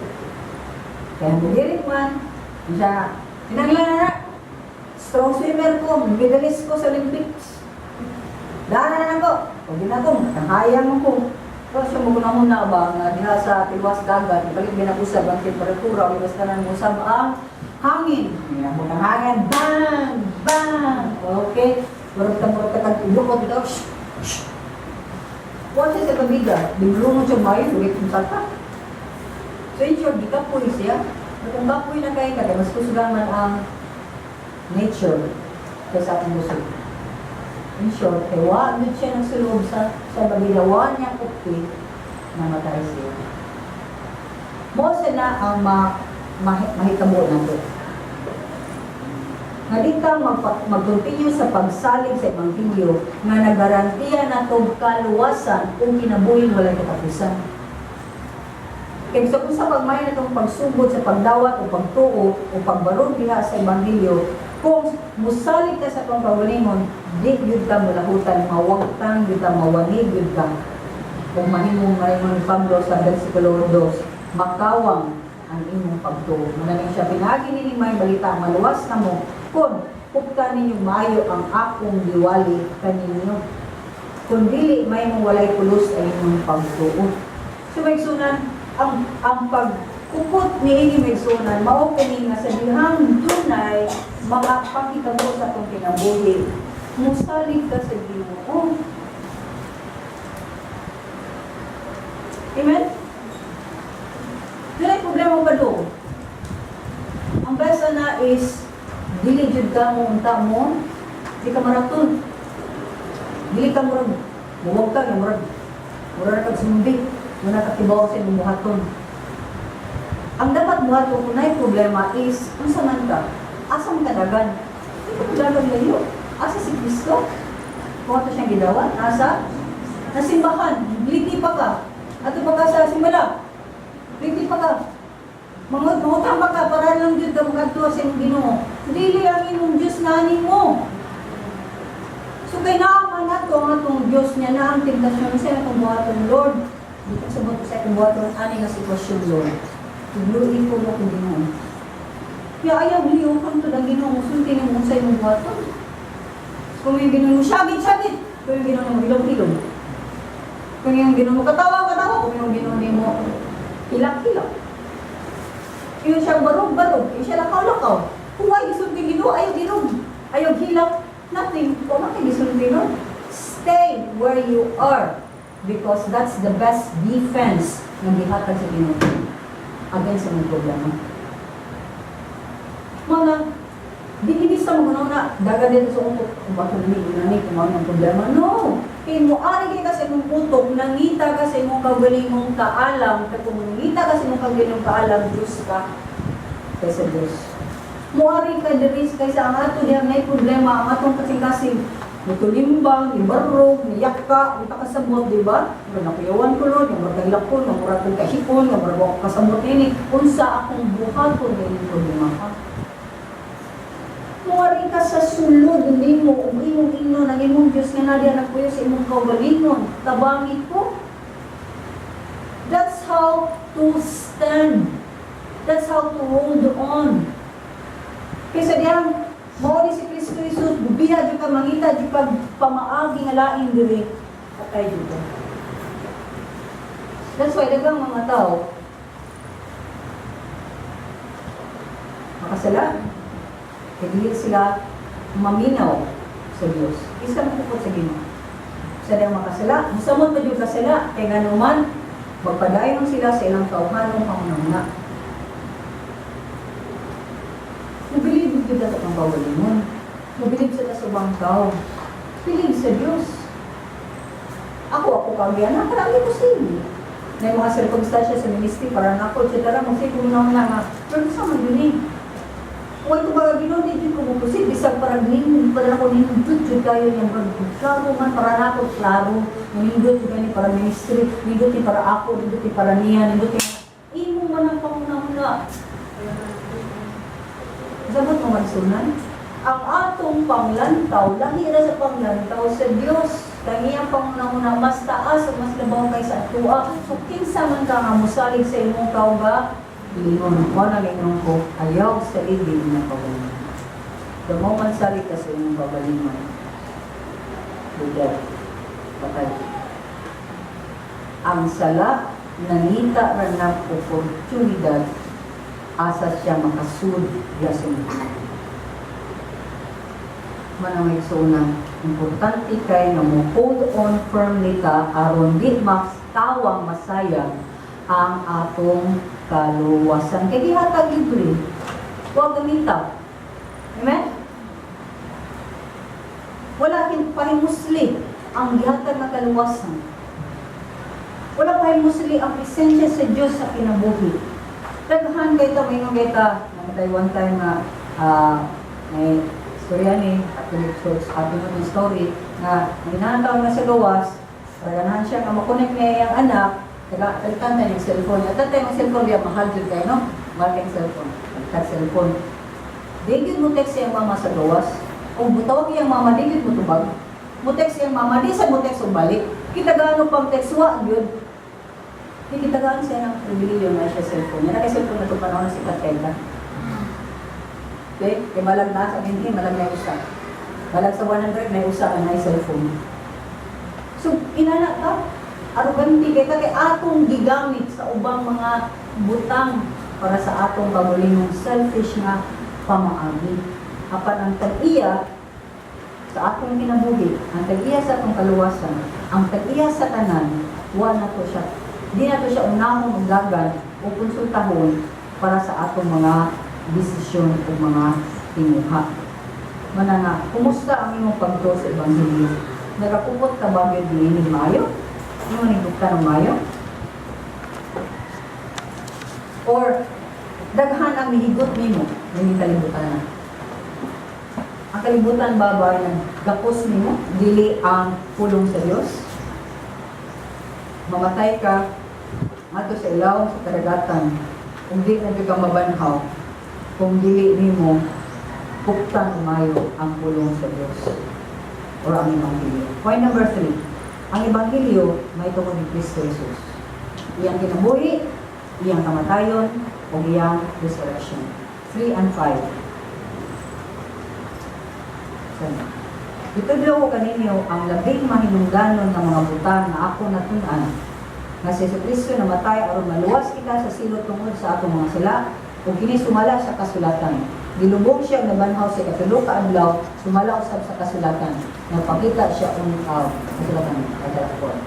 Kaya mugirit man, siya, kinahanglan na na, strong swimmer ko, medalist ko sa Olympics. Daan na ko. Pag ginagong, nakahayang mo ko. Pero siya mo na ba nga diha sa tiwas dagat, ipalit ginausab ang temperatura, o basta na usab ang hangin. Yan mo ang hangin, bang, bang. Okay. Murag ka kag ilukot ito. Shh, shh. Wa siya sa kabida, dinulungon siya mayo, ulit kung saka. So in short, gikapoy siya. Kung kapoy na kay ka, mas kusgan man ang nature kaysa atong busog. In short, kay wa gyud siya nagsulob sa babila, wa niya kupti, namatay siya. Mao sa na ang mahitabo nato. Nga di ka mag-continue sa pagsalig sa Ebanghelyo nga nagarantiya nato kaluwasan ug kinabuhing walay katapusan. Kay bisag unsa pagmay natong pagsugod sa pagdawat o pagtuo o pagbarog diha sa Ebanghelyo, kung musalig ka sa atong kaugalingon, di gyud ka mulahutan, mawagtang gyud ka, mawanig gyud ka. Kung mahimong mahimong ni Pablo sa versikulo 2, makawang ang imong pagtuo. Muna siya, pinaagi ni may balita, maluwas na mo, kung kupta ninyo maayo ang akong giwali kaninyo. Kung dili, may mong walay pulos ay inyong pagtuo. So may sunan, ang pag Pukot niini, mga igsuonan, mao kini nga sa dihang dunay mga panghitabo sa atong kinabuhi, musalig ka sa Ginoo. Amen? Dunay problema pa do. Ang best na is dili jud ka mo unta mo, di ka maraton. Dili ka murag muwag ka nga murag kag sumbi, wala ka kibaw sa imong buhaton. Ang dapat buhaton kung naay problema is unsa man ka? Asa man ka dagan? Di ka dagan layo. Asa si Kristo? Kung ato siyang gidawat, nasa nasimbahan, liti pa ka. Ato pa ka sa simbala. Liti pa ka. Mangutang pa ka para lang jud ka makadto sa imong Ginoo. Dili ang imong Dios nga mo. So kay naaman nato ang atong Dios niya na ang tentasyon sa atong buhaton, Lord. Di ko sabot sa akong buhaton ani nga sitwasyon, Lord. Tubluin ko mo kung Ginoo. Ya ayaw liyukan to ang Ginoo, musulti nimo sa imong buhaton. Kung yung Ginoo mo syagit syagit, kung yung Ginoo mo hilom hilom. Kung yung Ginoo mo katawa katawa, kung yung Ginoo nimo hilak hilak. Yung siya barog barog, yung siya lakaw lakaw. Kung ay gisulti Ginoo, ayaw ginog. Ayaw hilak, nothing. Kung man kay gisulti, no? Stay where you are because that's the best defense nga gihatag sa Ginoo against sa mga problema. Mao na, di hindi sa mga na daga dito sa utok kung bakit ni ni kung ano ang problema. No! Kay mo ari kay ka sa imong utok, nangita ka sa imong kaugalingong kaalam, kay kung nangita ka sa imong kaugalingong kaalam, Diyos ka kaysa Diyos. Muari ka diri kaysa ang ato diha may problema ang atong kasing-kasing mutulimbang, nibarog, niyaka, di kasabot, di ba? Murag nakuyawan ko, Lord, nga murag kahilak ko, nga murag kong kahipon, nga murag ako kasabot nini. Unsa akong buhaton nining problema ka? Muari ka sa sulod nimo ug imong ingnon ang imong Dios nga naa diha nagpuyo sa imong kaugalingon. Tabangi ko. That's how to stand. That's how to hold on. Kaysa diyang mao ni si Kristo Jesus, bubiha jud ka, mangita jud ka pamaagi nga lain diri, patay jud ka. That's why daghang mga tao makasala. Kay dili sila maminaw sa Dios. Isa mo sa Ginoo. Sa diyang makasala, musamot pa jud kasala kay ngano man magpadayon sila sa ilang kauhanong pangunahuna. Mobilib jud sa kang kaugalingon. Mobilib sa sa ubang tao. Bilib sa Dios. Ako kagyan, nakarami ko sige. May mga sirkumstansya sa ministry para nako, etc. Magsige ko na nga, pero sa man yun eh. Kung ito ba Ginoo, di jud ko mo proceed bisag para ning para nako nindot jud kayo niya, murag klaro man para nako, klaro nindot jud gani para ministry, nindot ni para ako, nindot ni para niya, nindot ni imo man ang pangunahuna. Sabot mo, mansunan, ang atong panglantaw lahi ra sa panglantaw sa Dios. Kay iyang pangunahuna mas taas o mas labaw kaysa atua. So kinsa man ka nga mosalig sa imong kaugalingon, mo na ingon ko, ayaw salig imong kaugalingon. The moment salig ka sa imong kaugalingon, you dead. Patay. Ang sala, nangita ra ng oportunidad asa siya makasud diya sa imong. Manang igsuonan, importante kay nga mo hold on firmly ka aron di tawang masayang ang atong kaluwasan. Kay gihatag libre. Huwag gamita. Amen? Wala kin pahimusli ang gihatag nga kaluwasan. Wala pahimusli ang presensya sa Dios sa kinabuhi. Daghan kay ta, maingon kay ta, namatay one time nga may istorya ni Catholic Church, ato na story nga ginataw nga sa gawas, para ganahan siya nga makonect niya iyang anak, taga palitan na yung cellphone niya. Tatay ang cellphone niya, mahal jud kayo, no? Mahal kayong cellphone. Palitan cellphone. Di gyud mo text iyang mama sa gawas. O butawag iyang mama, di gyud mo tubag. Mo text iyang mama, di sa mo text og balik. Kita gaano pang text, wa gyud. Di kita gaano siya ng pribilehiyo na siya cellphone niya. Naka cellphone na ito panahon na si Katela. Okay? Kay malag na sa hindi, malag na usa. Malag sa 100, may usa ka na cellphone. So, inana ka, arugante kay ka kay atong gigamit sa ubang mga butang. para sa atong kaugalingong selfish nga pamaagi. Apan ang tag-iya sa atong kinabuhi, ang tag-iya sa atong kaluwasan, ang tag-iya sa tanan, wa na to siya. Di na to siya unahon og dagan o konsultahon para sa atong mga desisyon o mga tinguha. Mana nga, kumusta ang imong pagtuo sa Ebanghelyo? Nagakupot ka ba gyud niining Mayo? Imo nigupta ng Mayo? Or daghan ang mihigot nimo ning kalibutan na? Ang kalibutan ba ba nagapos nimo dili ang pulong sa Dios? Mamatay ka ato sa ilawom sa kadagatan kung di na gyud ka mabanhaw kung dili nimo kuptan umayo ang pulong sa Dios or ang Ebanghelyo. Point number 3. Ang Ebanghelyo may tungod ni Kristo Jesus. Iyang kinabuhi, iyang kamatayon, o iyang resurrection. 3 and 5. Sana. Itudlo ko kaninyo ang labing mahinungdanon nga mga butang nga ako natun-an, nga si Jesu namatay aron maluwas kita sa silot tungod sa atong mga sala, ug kini sumala sa kasulatan. Gilubong siya, nabanhaw sa ikatulo ka adlaw sumala usab sa kasulatan. Nagpakita siya ang kasulatan kasulatan.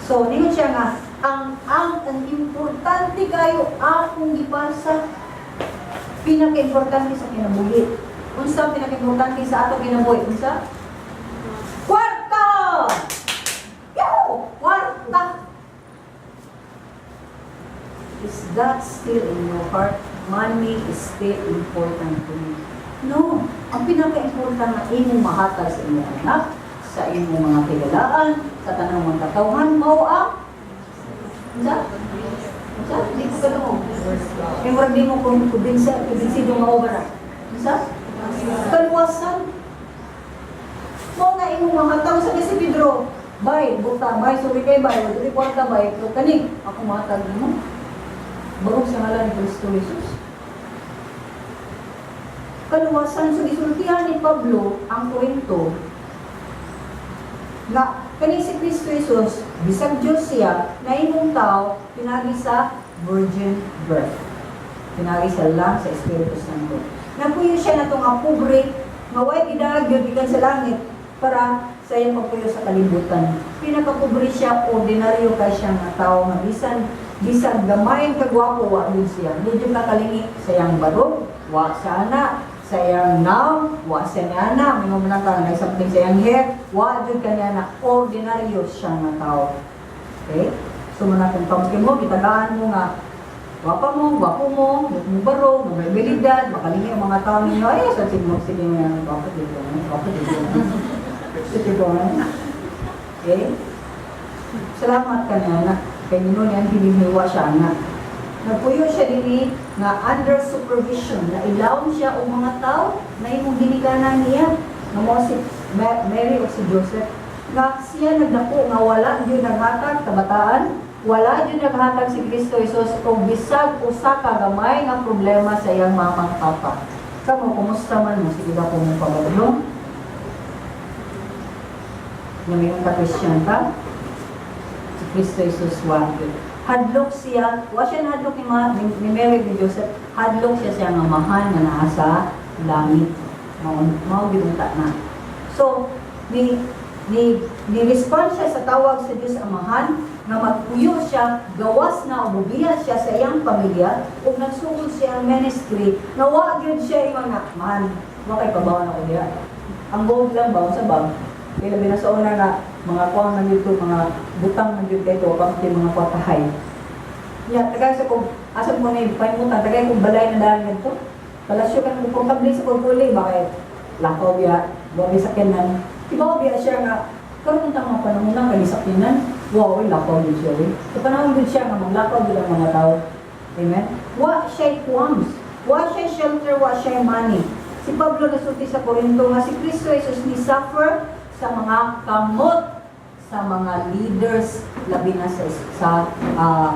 So, ningon siya nga ang importante kayo akong gipasa, pinaka-importante sa kinabuhi. Unsa ang pinaka-importante sa atong kinabuhi? Unsa? Kwarta! Yo! Kwarta! Is that still in your heart? Money is still important to me. No. Ang pinaka-important na imong mahatag sa imong anak, sa imong mga higalaan, sa tanang mga katawhan, mao ang unsa? Unsa? Di ko kadungog. Yung murag di mo kung kumbinsido mao ba na? Unsa? Kaluwasan. Mao na imong mahatag sa si Pedro. Bay, buta, bay, sorry kay bay, dili kwarta bay, pero kani ako mahatag nimo. Barog sa ngalan ni Kristo Jesus. Kaluwasan. So gisultihan ni Pablo ang kwento nga kani si Kristo Jesus, bisag Dios siya, nahimong tao pinagi sa virgin birth. Pinagi sa lang sa Espiritu Santo. Nagpuyo siya na nga pobre, nga way gidaag gyud gikan sa langit para sa iyang pagpuyo sa kalibutan. Pinakapobre siya, ordinaryo kay siya nga tao nga bisan bisan gamay kagwapo wa gyud siya. Di jud kakalingi sa iyang barog, wa sana sa iyang nawong, wa sa niya na, may mga ka na something sa iyang hair, wa jud kanya na, ordinaryo siya nga tao. Okay? So muna kung pamkin mo, gitagaan mo nga gwapa mo, gwapo mo, mo barog, may abilidad, makalingi ang mga tao ninyo, ay, sa sige mo, sige nga, gwapo dito, gwapo dito. Sige ko. Okay? Salamat ka na, na kay Nino niyan, hiling-hiwa siya na. Nagpuyo siya dinhi nga under supervision, na ilawom siya og mga tao na imong ginikanan niya, nga mo si Mary o si Joseph, nga siya nagdako nga wala gyud naghatag kabataan, wala gyud naghatag si Kristo Jesus og bisag usa ka gamay nga problema sa iyang mama at papa. Kamo, kumusta man mo? Sige ka po mong pabadlong. Nga mayon ka Christian ka, si Kristo Jesus wa gyud. Hadlok siya, wa siya nahadlok ni Mary ni Joseph, hadlok siya siya nga amahan nga naa sa langit. Mao gyud unta na. So, ni respond siya sa tawag sa Dios Amahan nga magpuyo siya gawas na mubiya siya sa iyang pamilya ug nagsugod siya ang ministry nga wa gyud siya ingon nga, "Man, wa kay pabawan ako diha. Ang gold lang baon sa bag." Kay labi na sa una nga mga kuang na dito, mga butang na dito kay pang mga kwartahay. Ya, tagay sa kong asa mo na pahimutan, tagay kong balay na daan ngadto. Palasyo kan mo komportable sa kong puli bakit lakaw biya, wa may sakyanan. Tibaw biya siya nga karon ta mga panahon na kay sakyanan. Wow, oy, lakaw gyud siya. Oy. Sa panahon gyud siya nga maglakaw gyud ang mga tao. Amen. Wa siya qualms. Wa siya shelter, wa siya money. Si Pablo nasulti sa Corinto nga si Kristo Jesus ni suffer sa mga kamot sa mga leaders, labi na sa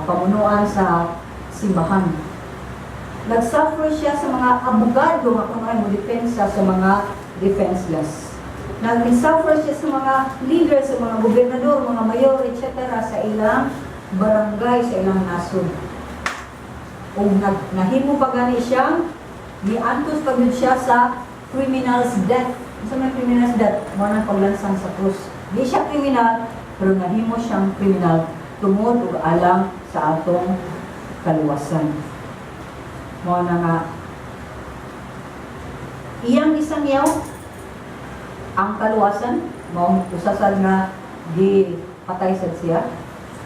pamunuan sa simbahan. Nag-suffer siya sa mga abogado nga kuno ay mo depensa sa mga defenseless. Nag-suffer siya sa mga leaders, sa mga gobernador, mga mayor, etc. sa ilang barangay, sa ilang nasod. Ug nahimo pa gani siyang niantos pa gyud siya sa criminal's death. Unsa man criminal's death? Mao nang paglansang sa krus. Di siya kriminal, pero nahimo siyang kriminal tungod ug alang sa atong kaluwasan. Mao na nga iyang isangyaw ang kaluwasan, mao usa sad nga gipatay sad siya.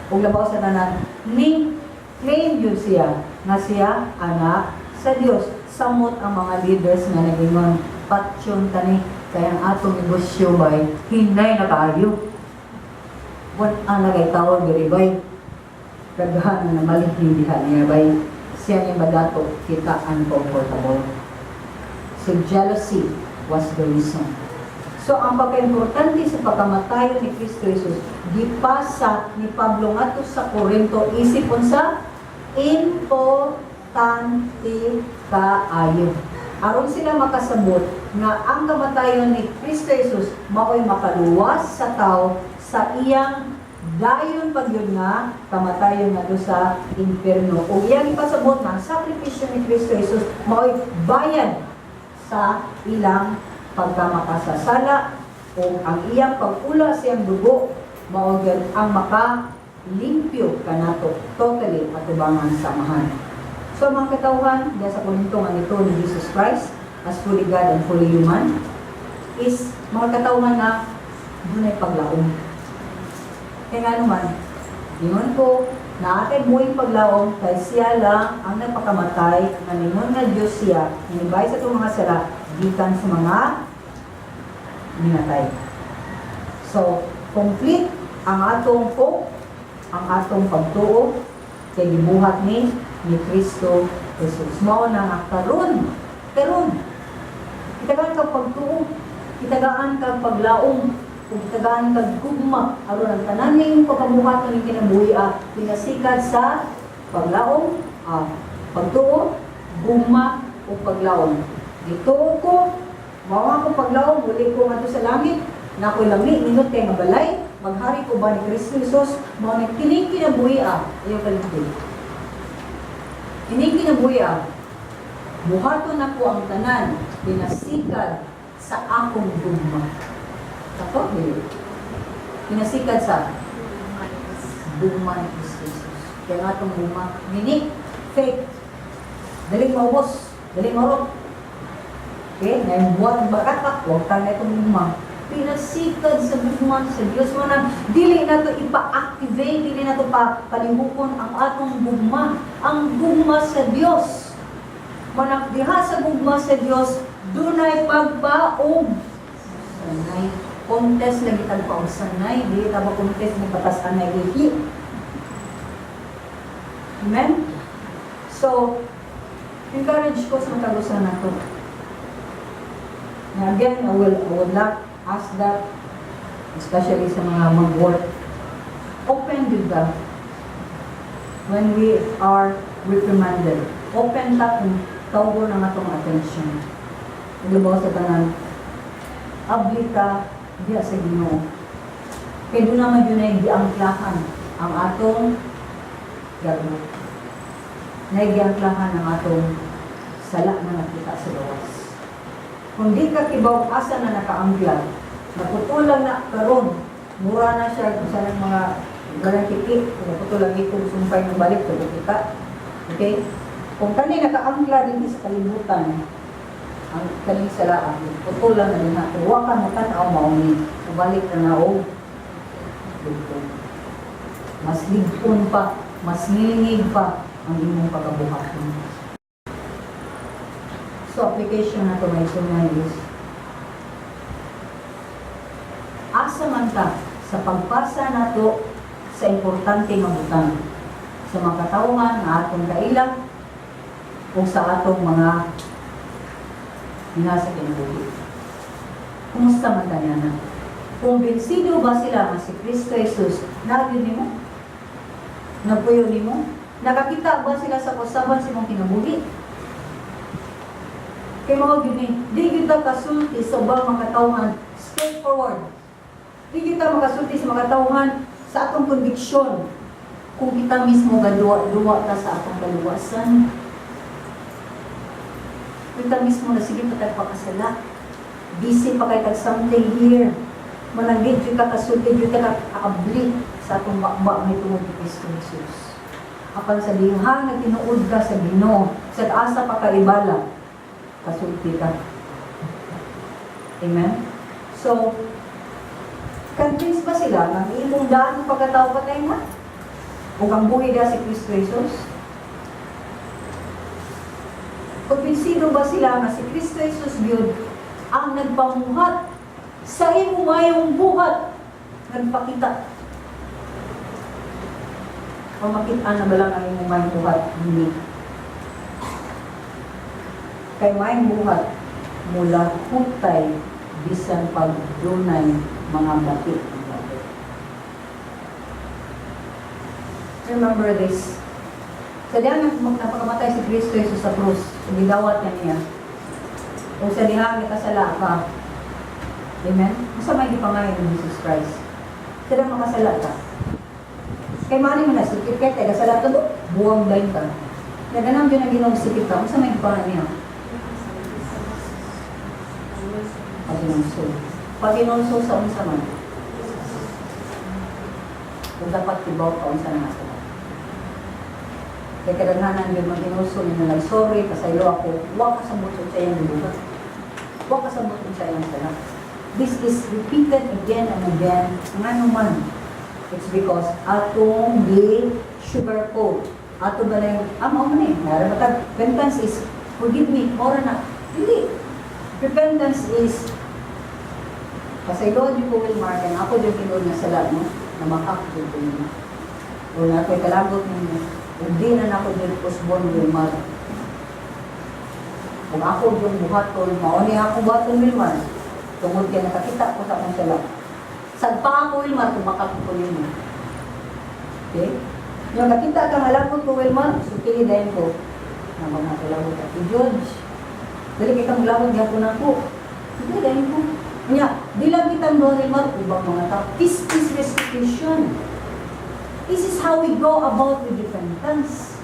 Ug labaw sa tanan, ni claim yun siya nga siya anak sa Dios. Samot ang mga leaders nga nagingon, "Patyon tani kay ang atong negosyo bay hinay na kaayo. Wala na kay tawag diri bay. Daghan na namalihin diha niya bay. Siya ni madato, kita uncomfortable." So jealousy was the reason. So ang pagkaimportante sa pagkamatayon ni Kristo Jesus, gipasa ni Pablo ngadto sa Corinto isip unsa? Importante kaayo. Aron sila makasabot nga ang kamatayon ni Kristo Jesus mao'y makaluwas sa tao sa iyang dayon pagyud nga kamatayon ngadto sa impierno. O iyang ipasabot nga ang sakripisyo ni Kristo Jesus mao'y bayad sa ilang pagkamakasasala o ang iyang pag-ula sa iyang dugo mao gyud ang makalimpyo kanato totally atubangan sa Amahan. So ang mga katawhan diya sa Korinto nga nito ni Jesus Christ as fully God and fully human is mga katawhan nga dunay paglaom. Kaya nga naman, ingon ko, naa tay buhing paglaom kay siya lang ang nagpakamatay nga ningon nga Diyos siya, nibay sa itong mga sala, gikan sa mga minatay. So, complete ang atong hope, ang atong pagtuo, kay gibuhat ni Kristo Jesus. Mao na nga karon, karon, itagaan kag pagtuo, itagaan kag paglaom, ug itagaan kag gugma, aron ang tanan ning pagkabuhat ng kinabuhi pinasikad sa paglaom, pagtuo, gugma ug paglaom. Gituo ko, mao ako paglaom, uli ko ngadto sa langit, na ako'y lami, nindot kay nga balay, maghari ko ba ni Kristo Jesus, mao ni kining kinabuhi iyo kalimti. Kining kinabuhi buhaton nako ang tanan, pinasikad sa akong gugma. Tako, dili. Pinasikad sa gugma ni Kristo Jesus. Kaya nga itong gugma, mini, fake. Daling maubos, daling marot. Okay, ngayon buwan bakatak, huwag ka na itong gugma. Pinasikad sa gugma sa Diyos mo na dili na to ipa-activate, dili na to pa palihukon ang atong gugma. Ang gugma sa Diyos. Manang diha sa gugma sa Diyos, dunay pagpaog. Sanay. Contest lagi tag paog sanay, dili ta ba contest ni patas anay gihi. Amen? So, encourage ko sa matag usa nato. Na again, I would not ask that, especially sa mga mag-work. Open gyud ta when we are reprimanded. Open ta kung tawgon ang atong attention. Labaw sa tanan, abli ta diha sa Ginoo. Kay doon naman yun ay giangklahan ang atong garbo. Naigiangklahan ang atong sala na nakita sa gawas. Kung di ka kibaw asa na nakaangkla, naputulang na karon, mura na siya sa ng mga galang tiki, naputulang ito, sumpay ng balik, kita. Okay? Kung kani nakaangkla din sa kalibutan, ang kaning sala, putulan na din na, wa ka matan-aw mao ni, ubalik na na og ligpon. Mas ligpon pa, mas ngilingig pa ang imong pagkabuhaton. So application na to, my sunan, is asa man ta sa pagpasa nato sa importante nga butang sa mga katawhan nga atong kaila o sa atong mga nasa kinabuhi. Kumusta man ta niya na? Kumbinsido ba sila nga si Kristo Jesus naa gyud nimo? Nagpuyo nimo? Nakakita ba sila sa kausaban sa imong kinabuhi? Kay mao gyud ni, di gyud ta kasulti sa ubang mga katawhan straightforward. Di gyud ta makasulti sa mga katawhan sa atong conviction. Kung kita mismo gaduwa-duwa ta sa atong kaluwasan. Kita mismo na sige pa tag pakasala. Busy pa kay tag something here. Mananggit jud ka, kasulti jud ka, kaabli sa atong baba ni tungod ni Kristo Jesus. Apan sa diha nga tinuod ka sa Ginoo, sa asa pa ka ibala, kasulti ka. Amen? So, convinced ba sila nga ang imong daan ng pagkatao patay na? Ug ang buhi da si Kristo Jesus? Kumbinsido ba sila nga si Kristo Jesus gyud ang nagpamuhat sa imong mayong buhat, nagpakita? O makita na ba lang ang imong mayong buhat? Hindi. Kay mayong buhat, mula hutay bisan pag dunay mga bati ang bati. Remember this. Sa diha nga napakamatay si Kristo Jesus sa krus, gidawat na niya. O sa diha nga kasala ka. Amen? Unsa may gipangayo ni Jesus Christ? Sa diha makasala ka. Kay mani mo na sikip kay kay kasala ka do, buwang dayon ka. Naganam jud ang Ginoo sikip ka, unsa may gipangayo niya? Paginunso. Paginunso sa unsa man? Kung dapat tibaw ka unsa na nga sala. Kay kadaghanan yun maghinulsol nyo na sorry, pasaylo ako, wa ka sa sa iyang gibuhat. Wa ka sa sa iyang sala. This is repeated again and again. Ngano man? It's because atong gi sugarcoat. Ato ba na yung, mao man eh, meron ba tag- repentance is, forgive me, mora na. Dili. Repentance is, pasaylo di ko, Wilmar, kaya ako din tinuod nga sala, no? Na makak jud ko ninyo. O na ako'y kalagot ninyo. Ug di na nako din usbon, Wilmar. Kung ako yung buhaton, mao ni ako buhaton, Wilmar. Tungod kay nakakita ko sa akong sala. Sagpa ako, Wilmar, kung makak ko ninyo. Okay? Yung nakita ka nga lagot ko, Wilmar, sultihi dayon ko. Na mga kalagot ka. Si George, dali kay kang lagot gyapon ako. Sige, dayon ko. Nya, di lang kitang doon, Wilmar, ubang mga tao. This is restitution. This is how we go about with repentance.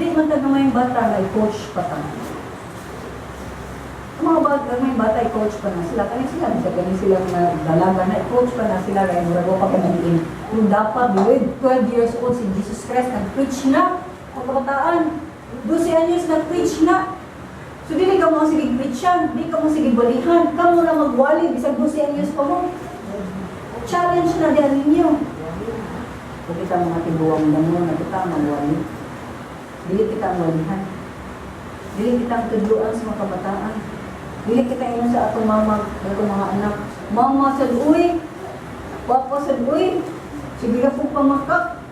Di man ta gamay bata nga i-coach pa ta. Ang mga bata, gamay bata i-coach pa na sila. Kani sila, bisa gani sila mga dalaga na i-coach pa na sila kay murag wa pa kay maliin. Kung dapat with 12 years old si Jesus Christ nag-preach na ang kabataan. 12 anyos nag-preach na. So dili ka mo sige preachan, di ka mo sige balihan, kamo na magwali bisag 12 anyos pa mo. Challenge na diyan ninyo. Kung kita mga tiguang damo na kita magwali. Dili kita ang walihan. Dili kita ang tudluan sa mga kabataan. Dili kita ingon sa atong mama, atong mga anak. Mama sa uy, papa sa uy, sige ka po pamakak.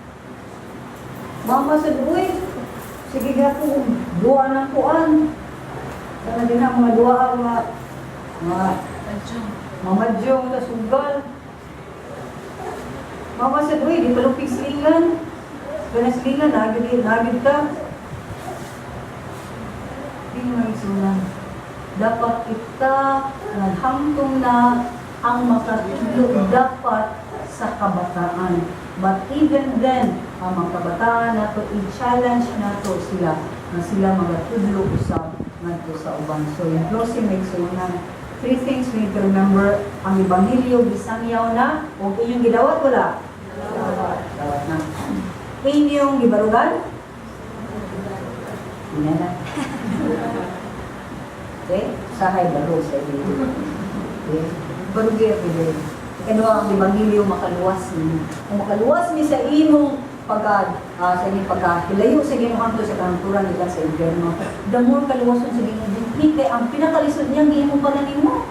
Mama sa uy, sige ka po duwa ng kuan. Sana din ang mga duwa ang mga mamadyong sa sugal. Mama sa uy, di palupig silingan. Kana silingan, nagid, nagid ka. Di mo isunan. Dapat kita naghamtong na ang makatudlo dapat sa kabataan. But even then, ang mga kabataan nato, i-challenge nato sila na sila magatudlo usab ngadto sa uban. So in closing, may isunan. Three things we need to remember. Ang Ebanghelyo, gisangyaw na, o inyong gidawat, wala? Dawat na. Inyong gibarugan? Hindi na. Okay? Sahay baro sa iyo. Okay? Barugi at ibig. Ikaduha, ang Ebanghelyo makaluwas ninyo. Kung makaluwas ni sa imong pagka sa inyong pagkahilayo sa Ginoo hanto sa kahangturan nila sa impyerno, the more kaluwason sa Ginoo din kay ang pinakalisod niyang gihimo para nimo.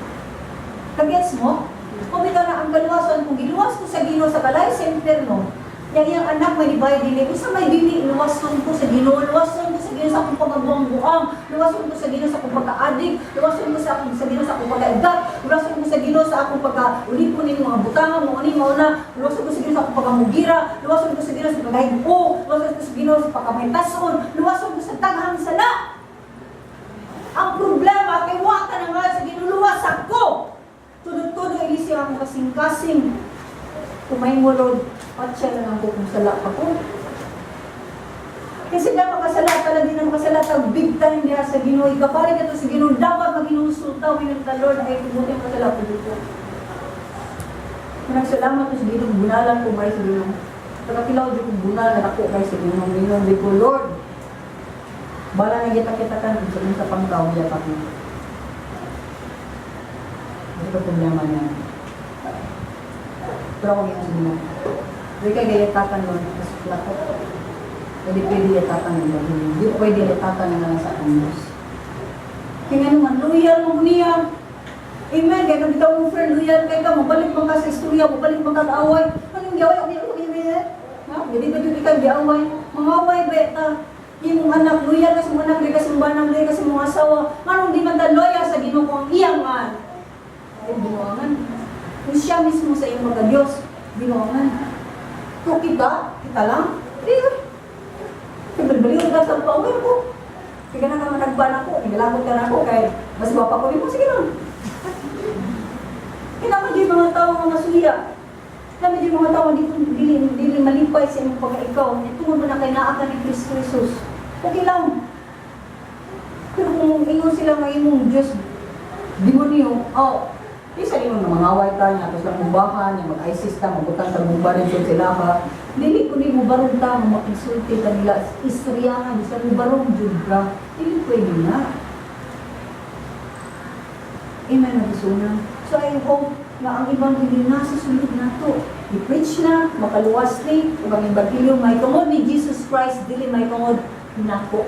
Kagets mo? Kung bitaw na ang kaluwason, kung giluwas ko sa Ginoo sa kalay sa impyerno, yang iyang anak may libayad dili, unsa may dili luwason ko sa Ginoo, luwason ko sa Ginoo sa akong pagabuang-buang, luwason ko sa Ginoo sa akong pagka-addict, luwason ko sa Ginoo sa akong pagkaigat, luwason ko sa Ginoo sa akong pagka-ulipon ning mga butanga mo ani mao na, luwason ko sa Ginoo sa akong pagkamugira, luwason ko sa Ginoo sa pagkahig-o, luwason ko sa Ginoo sa pagkamahitason, luwason ko sa daghang sala. Ang problema kay wa ka na nga sa Ginoo, luwas ako. Tudo-tudo ilisyo ang Kasing-kasing. Kumay mo, Lord, patya na lang ko kung sala pa ko. Kasi na makasala talaga, di na makasala tag big time diha sa Ginoo. Ikapari ka to sa Ginoo, dapat maginulsulta with the Lord ay tumuti makasala ko dito. Nagsalamat ko sa Ginoo, bunalan ko may sa Ginoo. Tagakilaw di ko bunal na dako kay sa Ginoo. Ginoo di ko, Lord. Bala na kita kita kan kung sa unsa pang tao niya pa ko. Ito problema niya. Pero ako sa Ginoo. Di kay gayatakan, Lord, kasi plato. Pwede pwede yatakan ng Lord. Di pwede yatakan na lang sa akong Diyos. Kaya nga naman, loyal mo niya. Amen. Kaya kung bitaw mo friend, loyal kay ka, mabalik man ka sa istorya, mabalik man ka kaaway. Anong giaway? Okay. Ha? Hindi ba jud ka giaway? Mangaway ba ta? Imong anak, loyal ka sa imong anak, loyal ka sa imong banang, loyal ka sa imong asawa. Nganong di man ta loyal sa Ginoo kung ang iyang man? Ay, binuangan. Kung siya mismo sa iyong mga Diyos, binuangan. Kung kita, kita lang, di. Kaya balibaliw ka sa paaway ko. Kaya na ka managban ako, nilalakot ka na ako, kay mas gwapa ko mo, sige lang. Kaya naman yung mga tao nga masuya. Naman yung mga tao dito dili dili malipay sa imong pagka-ikaw. Tungod mo na kay naa ka ni Kristo Jesus. Okay lang. Pero kung ingon sila nga imong Diyos, demonyo, oh, di sa ingon nga mangaway ka niya, tapos lang mumbahan, niya mag-ISIS ta, magbutang ta mumba rin sila ka. Dili ko ni mo barog ta, makinsulti ka nila, istoryahan, bisan mo barog jud ka. Dili pwede na. Amen na na. So I hope nga ang ebanghelyo nasa sulod nato. I-preach na, makaluwas ni, ug ang ebanghelyo may tungod ni Jesus Christ, dili may tungod nako.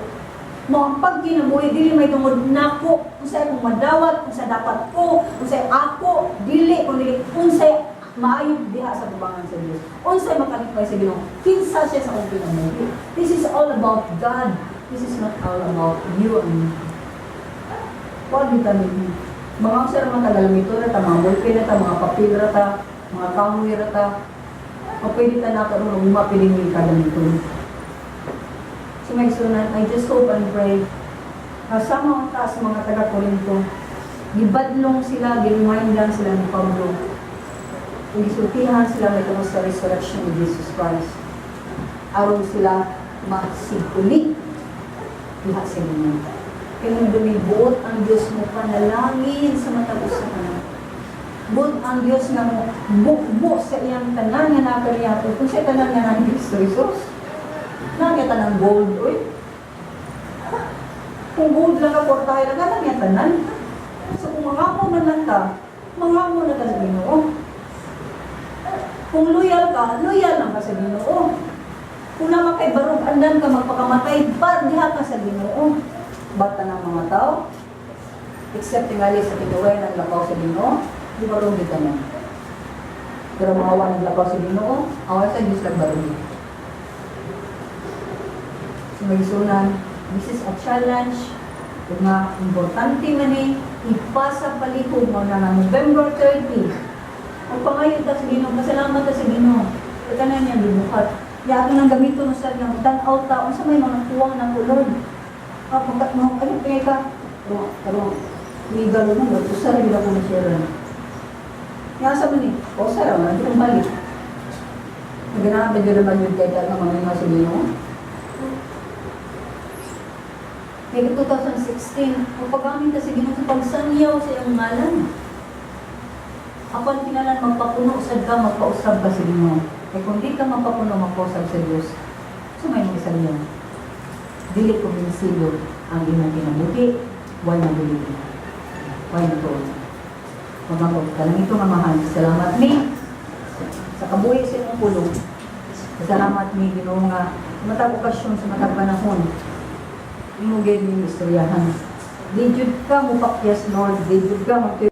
Mo ang pagkinabuhi dili may tungod nako, unsay akong madawat, unsay dapat ko, unsay ako, dili kun dili unsay maayo diha sa tubangan sa Dios. Unsay makalipay sa Ginoo. Kinsa siya sa akong kinabuhi. This is all about God. This is not all about you and me. Huwag kita ninyo. Mga sa mga tagalamito na ta, mga ballpen na ta, mga papel ra ta, mga kahoy ra ta. O pwede ta na karon ug mapiling ni kada nito. So my sunan, I just hope and pray kasama ta sa mga taga-Korinto, gibadlong sila, gi-remind lang sila ni Pablo. Ug gisultihan sila may tungod sa resurrection ni Jesus Christ. Aron sila masiguli diha sa inyo. Kaya nung buot ang Diyos mo panalangin sa matag usa ka. Buot ang Diyos nga mo bukbo sa iyang tanan nga naa kaniya. Kung sa tanan nga naa ni Kristo Jesus. Naa niya tanang gold, uy. Kung gold lang ka, portahe lang ka, naa niya tanan. So kung mangamo man lang ka, mangamo na ka sa Ginoo. Kung loyal ka, loyal lang ka sa Ginoo. Kung naman kay barog andan ka magpakamatay, bar diha ka sa Ginoo. Bata ng mga tao, except tingali sa tinuway ng lakaw sa Ginoo, di barog di tanan. Pero mga wa naglakaw sa Ginoo, awa sa Diyos lang barog. So magisunan, this is a challenge nga importante man ni ipasa palihog mo na nga November 30. Ang pangayo ta sa Ginoo, pasalamat ta sa Ginoo. Sa tanan niya gibuhat. Ya ato nang gamiton sa nga tan-aw ta unsa may mga kuwang na ko, Lord. Ah, pagkat mo ano kay ka? Pero pero legal mo, usa ra gid ako na share. Ya sa man ni, usa ra man di balik. Naganahan ba dyan naman yun kay ka mga mga sa Ginoo? Kaya 2016, ang paggamit ta sa Ginoo sa pagsanyaw sa iyang ngalan. Apan kinalan magpapuno sad ka, magpausab ka sa Ginoo. Kay kung di ka magpapuno, magpausab sa Dios, so may mga sanyaw. Dili kumbinsido ang imong kinabuhi, way nabilib. Way natuon. Mamagod ka lang ito, mamahan. Salamat ni sa kabuhi sa imong pulong. Salamat ni Ginoo nga sa matag okasyon, sa matag panahon imo gyud ning istoryahan. Di jud ka mopakyas, Lord, di jud ka magtuyo.